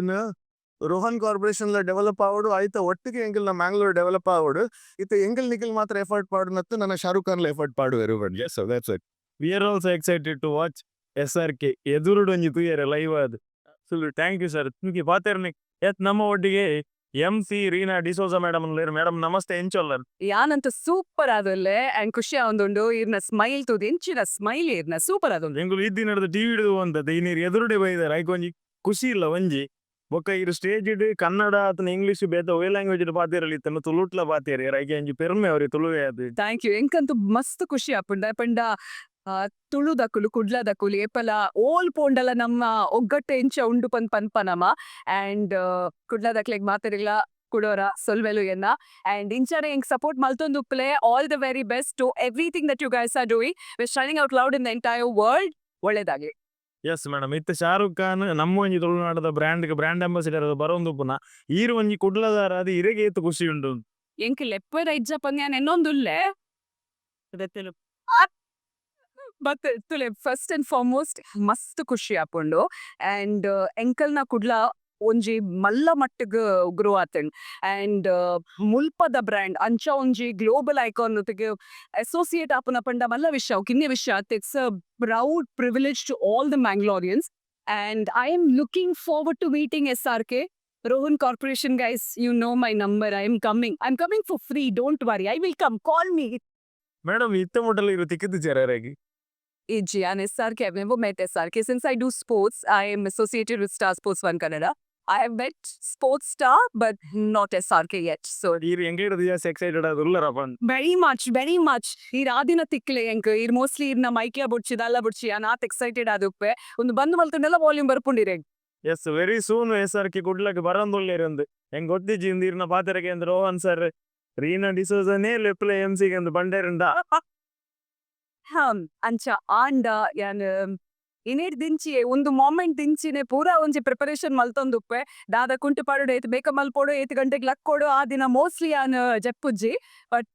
ರೋಹನ್ ಕಾರ್ಪೊರೇಷನ್ ಡೆವಲಪ್ ಆವಡು. ಆಯ್ತ ಒಟ್ಟಿಗೆ ಎಂಕಲ್ನ ಮ್ಯಾಂಗ್ಳೂರ್ ಡೆವಲಪ್ ಆವಡು. ಇತ್ತೆ ಎಂಕಲ್ ನಿಕಲ್ ಮಾತ್ರ ಎಫರ್ಟ್ ಪಾಡುನತ್ತು ನನ್ನ ಶಾರುಖ್ ಖಾನ್ ಎಫರ್ಟ್ ಪಾಡುವೆರು. So that's it. We are also excited to watch SRK ಎದುರುಡು ಒಂಜಿ ತೂಯರೆ ಲೈವ್ ಅದು. Thank you sir. ನಿಮಗೆ ಪಾತೆರ್ನಿ ಎತ್. ನಮ್ಮ ಒಟ್ಟಿಗೆ M C Reena D'Souza madam. Madam, ನಮಸ್ತೆ, ಎಂಚೊಲ್ಲರ್? ಯಾನಂತ ಸೂಪರ್ ಆದಲ್ಲೇ ಅಂಡ್ ಖುಷಿ ಆವೊಂದುಂಡು. ಇರ್ನ ಸ್ಮೈಲ್ ತೂದು, ಎಂಚಿನ ಸ್ಮೈಲ್ ಇರ್ನ, ಸೂಪರ್ ಆದೊಂದು. ಎಂಕುಲು ಇದ್ದಿ ನಡೆದ ಟಿವಿ ಹಿಡಿದು ಅಂತದ್ದು ಈ ನೀರು ಎದುರುಡೆ ಬೈದಾರೆ. ಐಕ್ ಒಂಜಿ ಖುಷಿ ಇಲ್ಲ ಒಂಜಿ. ಬೊಕ್ಕ ಇರು ಸ್ಟೇಜ್ ಇಡ್ ಕನ್ನಡ ಅತನ ಇಂಗ್ಲಿಷ್ ಬೇತ ಒವೇ ಲ್ಯಾಂಗ್ವೇಜ್ ಪಾತೆರಲಿ ಇತ್ತನ ತುಳುಟ್ಲ ಪಾತೆರಿ. ಐಕೆ ಒಂಜಿ ಪೆರ್ಮೆ ಅವ್ರಿ ತುಳುವೆ ಅದು. Thank you. ಎಂಕಂತೂ ಮಸ್ತ್ ಖುಷಿ ಆಪುಂಡು. ಪಂಡ ತುಳುದಕುಲು ಕುಡ್ಲದಕುಲು ಏಪಲ ಓಲ್ ಪೋಂಡಲ ನಮ್ಮ ಒಗ್ಗಟ್ಟು ಎಂಚ ಉಂಡು ಪಂದ್ ಪನ್ಪನಮ. ಅಂಡ್ ಕುಡ್ಲದಕ್ಲೆಗ್ ಮಾತೆರೆಗ್ಲ ಕುಡೋರ ಸೊಲ್ಮೆಲು ಎನ್ನ. ಅಂಡ್ ಇಂಚನೆ ಎಂಕ್ ಸಪೋರ್ಟ್ ಮಲ್ತೊಂದು ಉಪ್ಪುಲೆ. All the very best to everything that you guys are doing. We shining out loud in the entire world. ಒಳ್ಳೇದಾಗ್ಲಿ. ಎಸ್ ಮೇಡಮ್, ಇತ್ತೆ ಶಾರುಖ್ ಖಾನ್ ನಮ್ಮ ಒಂಜಿ ತುಳುನಾಡದ ಬ್ರ್ಯಾಂಡ್ ಬ್ರ್ಯಾಂಡ್ ಅಂಬಾಸಿಡರ್ ಬರೊಂದುಪ್ಪುನ, ಈರ್ ಒಂಜಿ ಕುಡ್ಲದಾರ ಅದು ಇರೆಗೆ ಏತ್ ಖುಷಿ ಉಂಡು? ಎಂಕ್ ಲೆಪ್ಪರ ಇಜ್ಜ ಪಂದ್ ಎನ್ನೊಂದುಲ್ಲೆ. ಬಟ್ ತುಲೆ, ಫಸ್ಟ್ ಅಂಡ್ ಫಾರ್ಮೋಸ್ಟ್ ಮಸ್ತ್ ಖುಷಿ ಆಪುಂಡು. ಅಂಡ್ ಎಂಕಲ್ನ ಕುಡ್ಲ ಒಂಜಿ ಮಲ್ಲ ಮಟ್ಟಗ್ ಗ್ರೋ ಆತಂಡ್. ಅಂಡ್ ಮುಲ್ಪದ ಬ್ರ್ಯಾಂಡ್ ಅಂಚ ಒಂಜಿ ಗ್ಲೋಬಲ್ ಐಕಾನ್ ಒಟ್ಟಿಗೆ ಅಸೋಸಿಯೇಟ್ ಆಪುನ ಪಂಡ ಮಲ್ಲ ವಿಷಯ, ಕಿನ್ಯ ವಿಷಯ. It's a proud privilege to all the Mangaloreans, and I am looking forward to meeting SRK. Rohan Corporation guys, you know my number. I am coming. I am coming for free. Don't worry, I will come. Call me. Madam, ಇತ್ತೆ ಮುಟ್ಟಲ ಇರು ತಿಕ್ಕಿದ್ದು ಇಜ್ಜಿ, and SRK, I've never met SRK. Since I do sports, I am associated with Star Sports One Kannada. I have met sports star, but not SRK yet. So ಈರ್ ಎಂಕೇಡ್ ಜಾಸ್ತಿ excited ಅದು ಉಲ್ಲರಪ್ಪ. Very much, very much. ಈರ್ ಆದಿನ ತಿಕ್ಲೆ ಎಂಕ್. ಈರ್ mostly ಇರ್ನ ಮೈಕ್ಲ ಬುಡ್ಚಿ, ದಾಲ ಬುಡ್ಚಿ, ಯಾನ್ ಆತ್ ಎಕ್ಸೈಟೆಡ್ ಆದುಪ್ಪೆ. ಒಂದು ಬಂದ್ ಮಲ್ತುಂಡಲ ವಾಲ್ಯೂಮ್ ಬರ್ಪುಂಡಿರೆ. ಎಸ್, ವೆರಿ ಸೂನ್ ಎಸ್.ಆರ್.ಕೆ ಕುಡ್ಲಕ್ ಬರಂದುಲ್ಲೇರಂದು ಎಂಕ್ ಗೊತ್ತಿಜ್ಜಿ. ಇಂದು ಇರ್ನ ಪಾತೆರಕ್ಕೆ ಅಂದ್ ರೋಹನ್ ಸರ್ ರೀನಾ ಡಿಸೋಜನೇ ಲೆಪ್ಲೆ ಎಂ ಸಿ ಅಂದ್ ಬಂಡೇರಂಡ. ಅಂಚ ಆಂಡ ಯಾನ್ ಇನೇಡ್ ದಿಂಚಿ ಒಂದು ಮೊಮೆಂಟ್ ದಿಂಚಿನೆ ಪೂರಾ ಒಂಜಿ ಪ್ರಿಪರೇಷನ್ ಮಲ್ತೊಂದುಪ್ಪೆ. ದಾದ ಕುಂಟು ಪಾಡುಡು, ಏತ್ ಬೇಕ ಮಲ್ಪೊಡು, ಏತ್ ಗಂಟೆಗ್ ಲಕ್ಕೊಡು. ಆ ದಿನ ಮೋಸ್ಟ್ಲಿ ಯಾನ್ ಜೆಪ್ಪುಜ್ಜಿ, ಬಟ್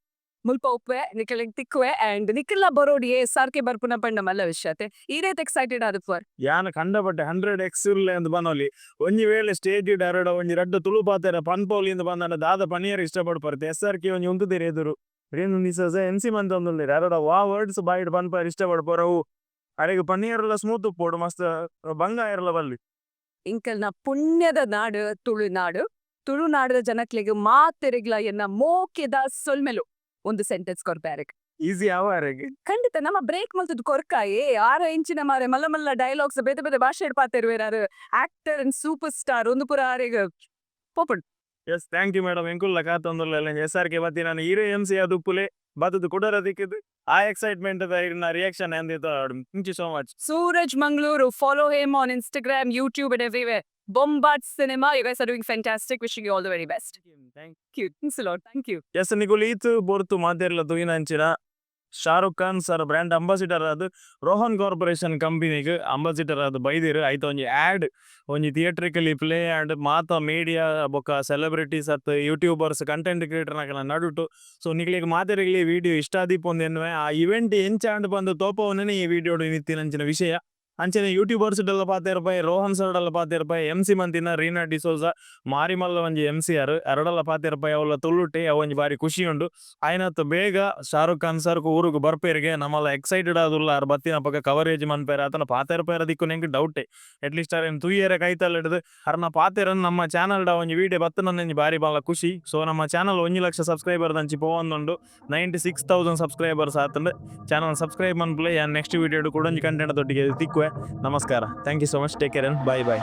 ಮುಲ್ಪ ಉಪ್ಪೆ, ನಿಕಲೆಗ್ ತಿಕ್ಕುವೆ. ಅಂಡ್ ನಿಕಲ್ಲ ಬರೋಡು. ಎಸ್.ಆರ್.ಕೆ ಬರ್ಪುನ ಪಂಡ ಮಲ್ಲ ವಿಷಯ ಅತೆ. ಈರೇತ್ ಎಕ್ಸೈಟೆಡ್ ಆದುಪ್ಪರ್? ಯಾನ್ ಕಂಡಪಟ್ಟೆ 100 ಎಕ್ಸ್ ಉಲ್ಲೆ ಅಂದ್ ಬನೊಲಿ. ಒಂಜಿ ವೇಳೆ ಸ್ಟೇಜ್ ಅರಡ ಒಂಜಿ ರಡ್ಡ್ ತುಳು ಪಾತೆರ ಪನ್ಪೊಲಿ ಇಂದ್ ಬಂದಾಂಡ ದಾದ ಪನಿಯರ್ ಇಷ್ಟಪಡ್ಪರ್ತೆ? ಎಸ್.ಆರ್.ಕೆ ಒಂಜಿ ಉಂತುದೇರ್ ಎದುರು, ರೀನಾ ಡಿಸೋಜ ಎಂ ಸಿ ಮಂತೊಂದುಲ್ಲೆರ್, ಅರಡ ವಾ ವರ್ಡ್ಸ್ ಬಾಯಿಡ್ ಪನ್ಪರ್ ಇಷ್ಟಪಡ್ಪರ್? ಅವು ಅರೆಗ್ ಪನಿಯರ್ಲ ಸ್ಮೂತ್ ಉಪ್ಪೊಡು, ಮಸ್ತ್ ಬಂಗ ಆಯೆರ್ಲ ಬಲ್ಲಿ. ಇಂಕಲ್ನ ಪುಣ್ಯದ ನಾಡು ತುಳುನಾಡು. ತುಳುನಾಡದ ಜನಕ್ಲೆಗ್ ಮಾತೆರೆಗ್ಲ ಎನ್ನ ಮೋಕೆದ ಸೊಲ್ಮೆಲು. ಒಂದು ಸೆಂಟೆನ್ಸ್ ಕೊರ್ಪೆ. ಈಸಿ ಯಾವ ಅರೆಗ್? ಖಂಡಿತ, ನಮ್ಮ ಬ್ರೇಕ್ ಮಲ್ತದ್ ಕೊರ್ಕಾಯೆ ಆರ ಇಂಚಿನ ಮಾರೆ ಮಲ್ಲ ಮಲ್ಲ ಡೈಲಾಗ್ಸ್ ಬೇತೆ ಬೇತೆ ಭಾಷೆ ಪಾತೆರುವೆರ್. ಆರ್ ಆಕ್ಟರ್ ಅಂಡ್ ಸೂಪರ್ ಸ್ಟಾರ್, ಒಂದು ಪುರ ಆರೆಗ್ ಪೋಪುಂಡು. Yes, thank you madam. ಎಂಕುಲ್ಲ ಕಾತೊಂದುಲ್ಲೆ. ಎಸ್.ಆರ್.ಕೆ ಬತ್ತಿ ನಾನು ಈರೇ ಎಂ ಸಿ ಆದುಪ್ಪುಲೆ ಬತ್ತದು ಕುಡರ ದಿಕ್ಕಿದ್ ಆ ಎಕ್ಸೈಟ್ಮೆಂಟ್ ದ ಇರ್ನ reaction. Thank you so much. Suraj Mangaluru, follow him on Instagram, YouTube and everywhere. Bombard Cinema, you guys are doing fantastic. Wishing you all the very best. Thank you. Thanks a lot. Thank you. S, ನಿಕುಲು ಈತ್ ಪೊರ್ತು ಮಾತೆರ್ಲ ತೂಯಿನಂಚಿನ Shahrukh Khan sir brand ambassador ಆದ್ Rohan corporation ಕಂಪನಿಗ್ ambassador ಆದ್ ಬೈದೆರ್. ಐತ ಒಂಜಿ ಆಡ್ ಒಂಜಿ ಥಿಯೇಟ್ರಿಕಲಿ ಪ್ಲೇ ಆಡ್ ಮಾತ ಮೀಡಿಯಾ ಬೊಕ ಸೆಲೆಬ್ರಿಟೀಸ್ ಅತ್ ಯೂಟ್ಯೂಬರ್ಸ್, ಕಂಟೆಂಟ್ ಕ್ರಿಯೇಟರ್ ನಕಲ್ನ ನಡುಟು. ಸೊ ನಿಕ್ಲೆಗ್ ಮಾತೆರೆಗ್ಲ ಈ ವಿಡಿಯೋ ಇಷ್ಟ ಆದಿಪ್ಪುಂದು ಎನ್ನುವೆ. ಆ ಇವೆಂಟ್ ಎಂಚ ಆಂಡ್ ಪಂದ್ ತೋಪವುನೇ ಈ ವಿಡಿಯೋಡು ಇತ್ತಿನಂಚಿನ ವಿಷಯ. ಅಂಚನೆ ಯೂಟ್ಯೂಬರ್ಸ್ ಡಲ್ಲ ಪಾತೆರ್ಪೈ, ರೋಹನ್ ಸರ್ ಡಲ್ಲ ಪಾತೆರ್ಪೈ, ಎಂ ಸಿ ಮಂತಿನ ರೀನಾ ಡಿಸೋಜಾ ಮಾರಿಮಲ್ಲ ಒಂಜಿ ಎಂ ಸಿ ಆರ್ ಅರಡಲ್ಲ ಪಾತೆರ್ಪೈ. ಅವಲ ತುಳುಟೆ. ಅವು ಒಂಜಿ ಬಾರಿ ಖುಷಿ ಉಂಡು. ಆಯ್ನತ್ ಬೇಗ ಶಾರುಖ್ ಖಾನ್ ಸರ್ ಊರುಗು ಬರ್ಪೇರಿಗೆ ನಮಲ ಎಕ್ಸೈಟೆಡ್ ಆದುಲ್ಲ. ಆರ್ ಬತ್ತಿನಪಗ ಕವರೇಜ್ ಮನ್ಪೆರೆ ಅತನ ಪಾತೆರ್ಪೆರೆ ದಿಕ್ಕು ಎಂಕ್ ಡೌಟೆ. ಅಟ್ ಲೀಸ್ಟ್ ಅರೆನ್ ತೂಯೆರೆ ಕೈತಲ್ ಅರ್ನ ಪಾತೆರನ್ ನಮ್ಮ ಚಾನಲ್ ಡ ಒಂಜಿ ವಿಡಿಯೋ ಬತ್ತನ ಒಂಜಿ ಬಾರಿ ಬಾಲ ಖುಷಿ. ಸೊ ನಮ್ಮ ಚಾನಲ್ 1 ಲಕ್ಷ ಸಬ್ಸ್ಕ್ರೈಬರ್ ದಂಚಿ ಪೋವೊಂದುಂಡು. 96,000 ಸಬ್ಸ್ಕ್ರೈಬರ್ಸ್ ಆತಂಡ್. ಚಾನಲ್ ಸಬ್ಸ್ಕ್ರೈಬ್ ಮನ್ಪುಲೆ. ಯಾನ್ ನೆಕ್ಸ್ಟ್ ವಿಡಿಯೋ ಕುಡೊಂಜಿ ಕಂಟೆಂಟ್ ದೊಟ್ಟಿಗೆ ತಿಕ್ಕುವೆ. ನಮಸ್ಕಾರ. Thank you so much. Take care and bye bye.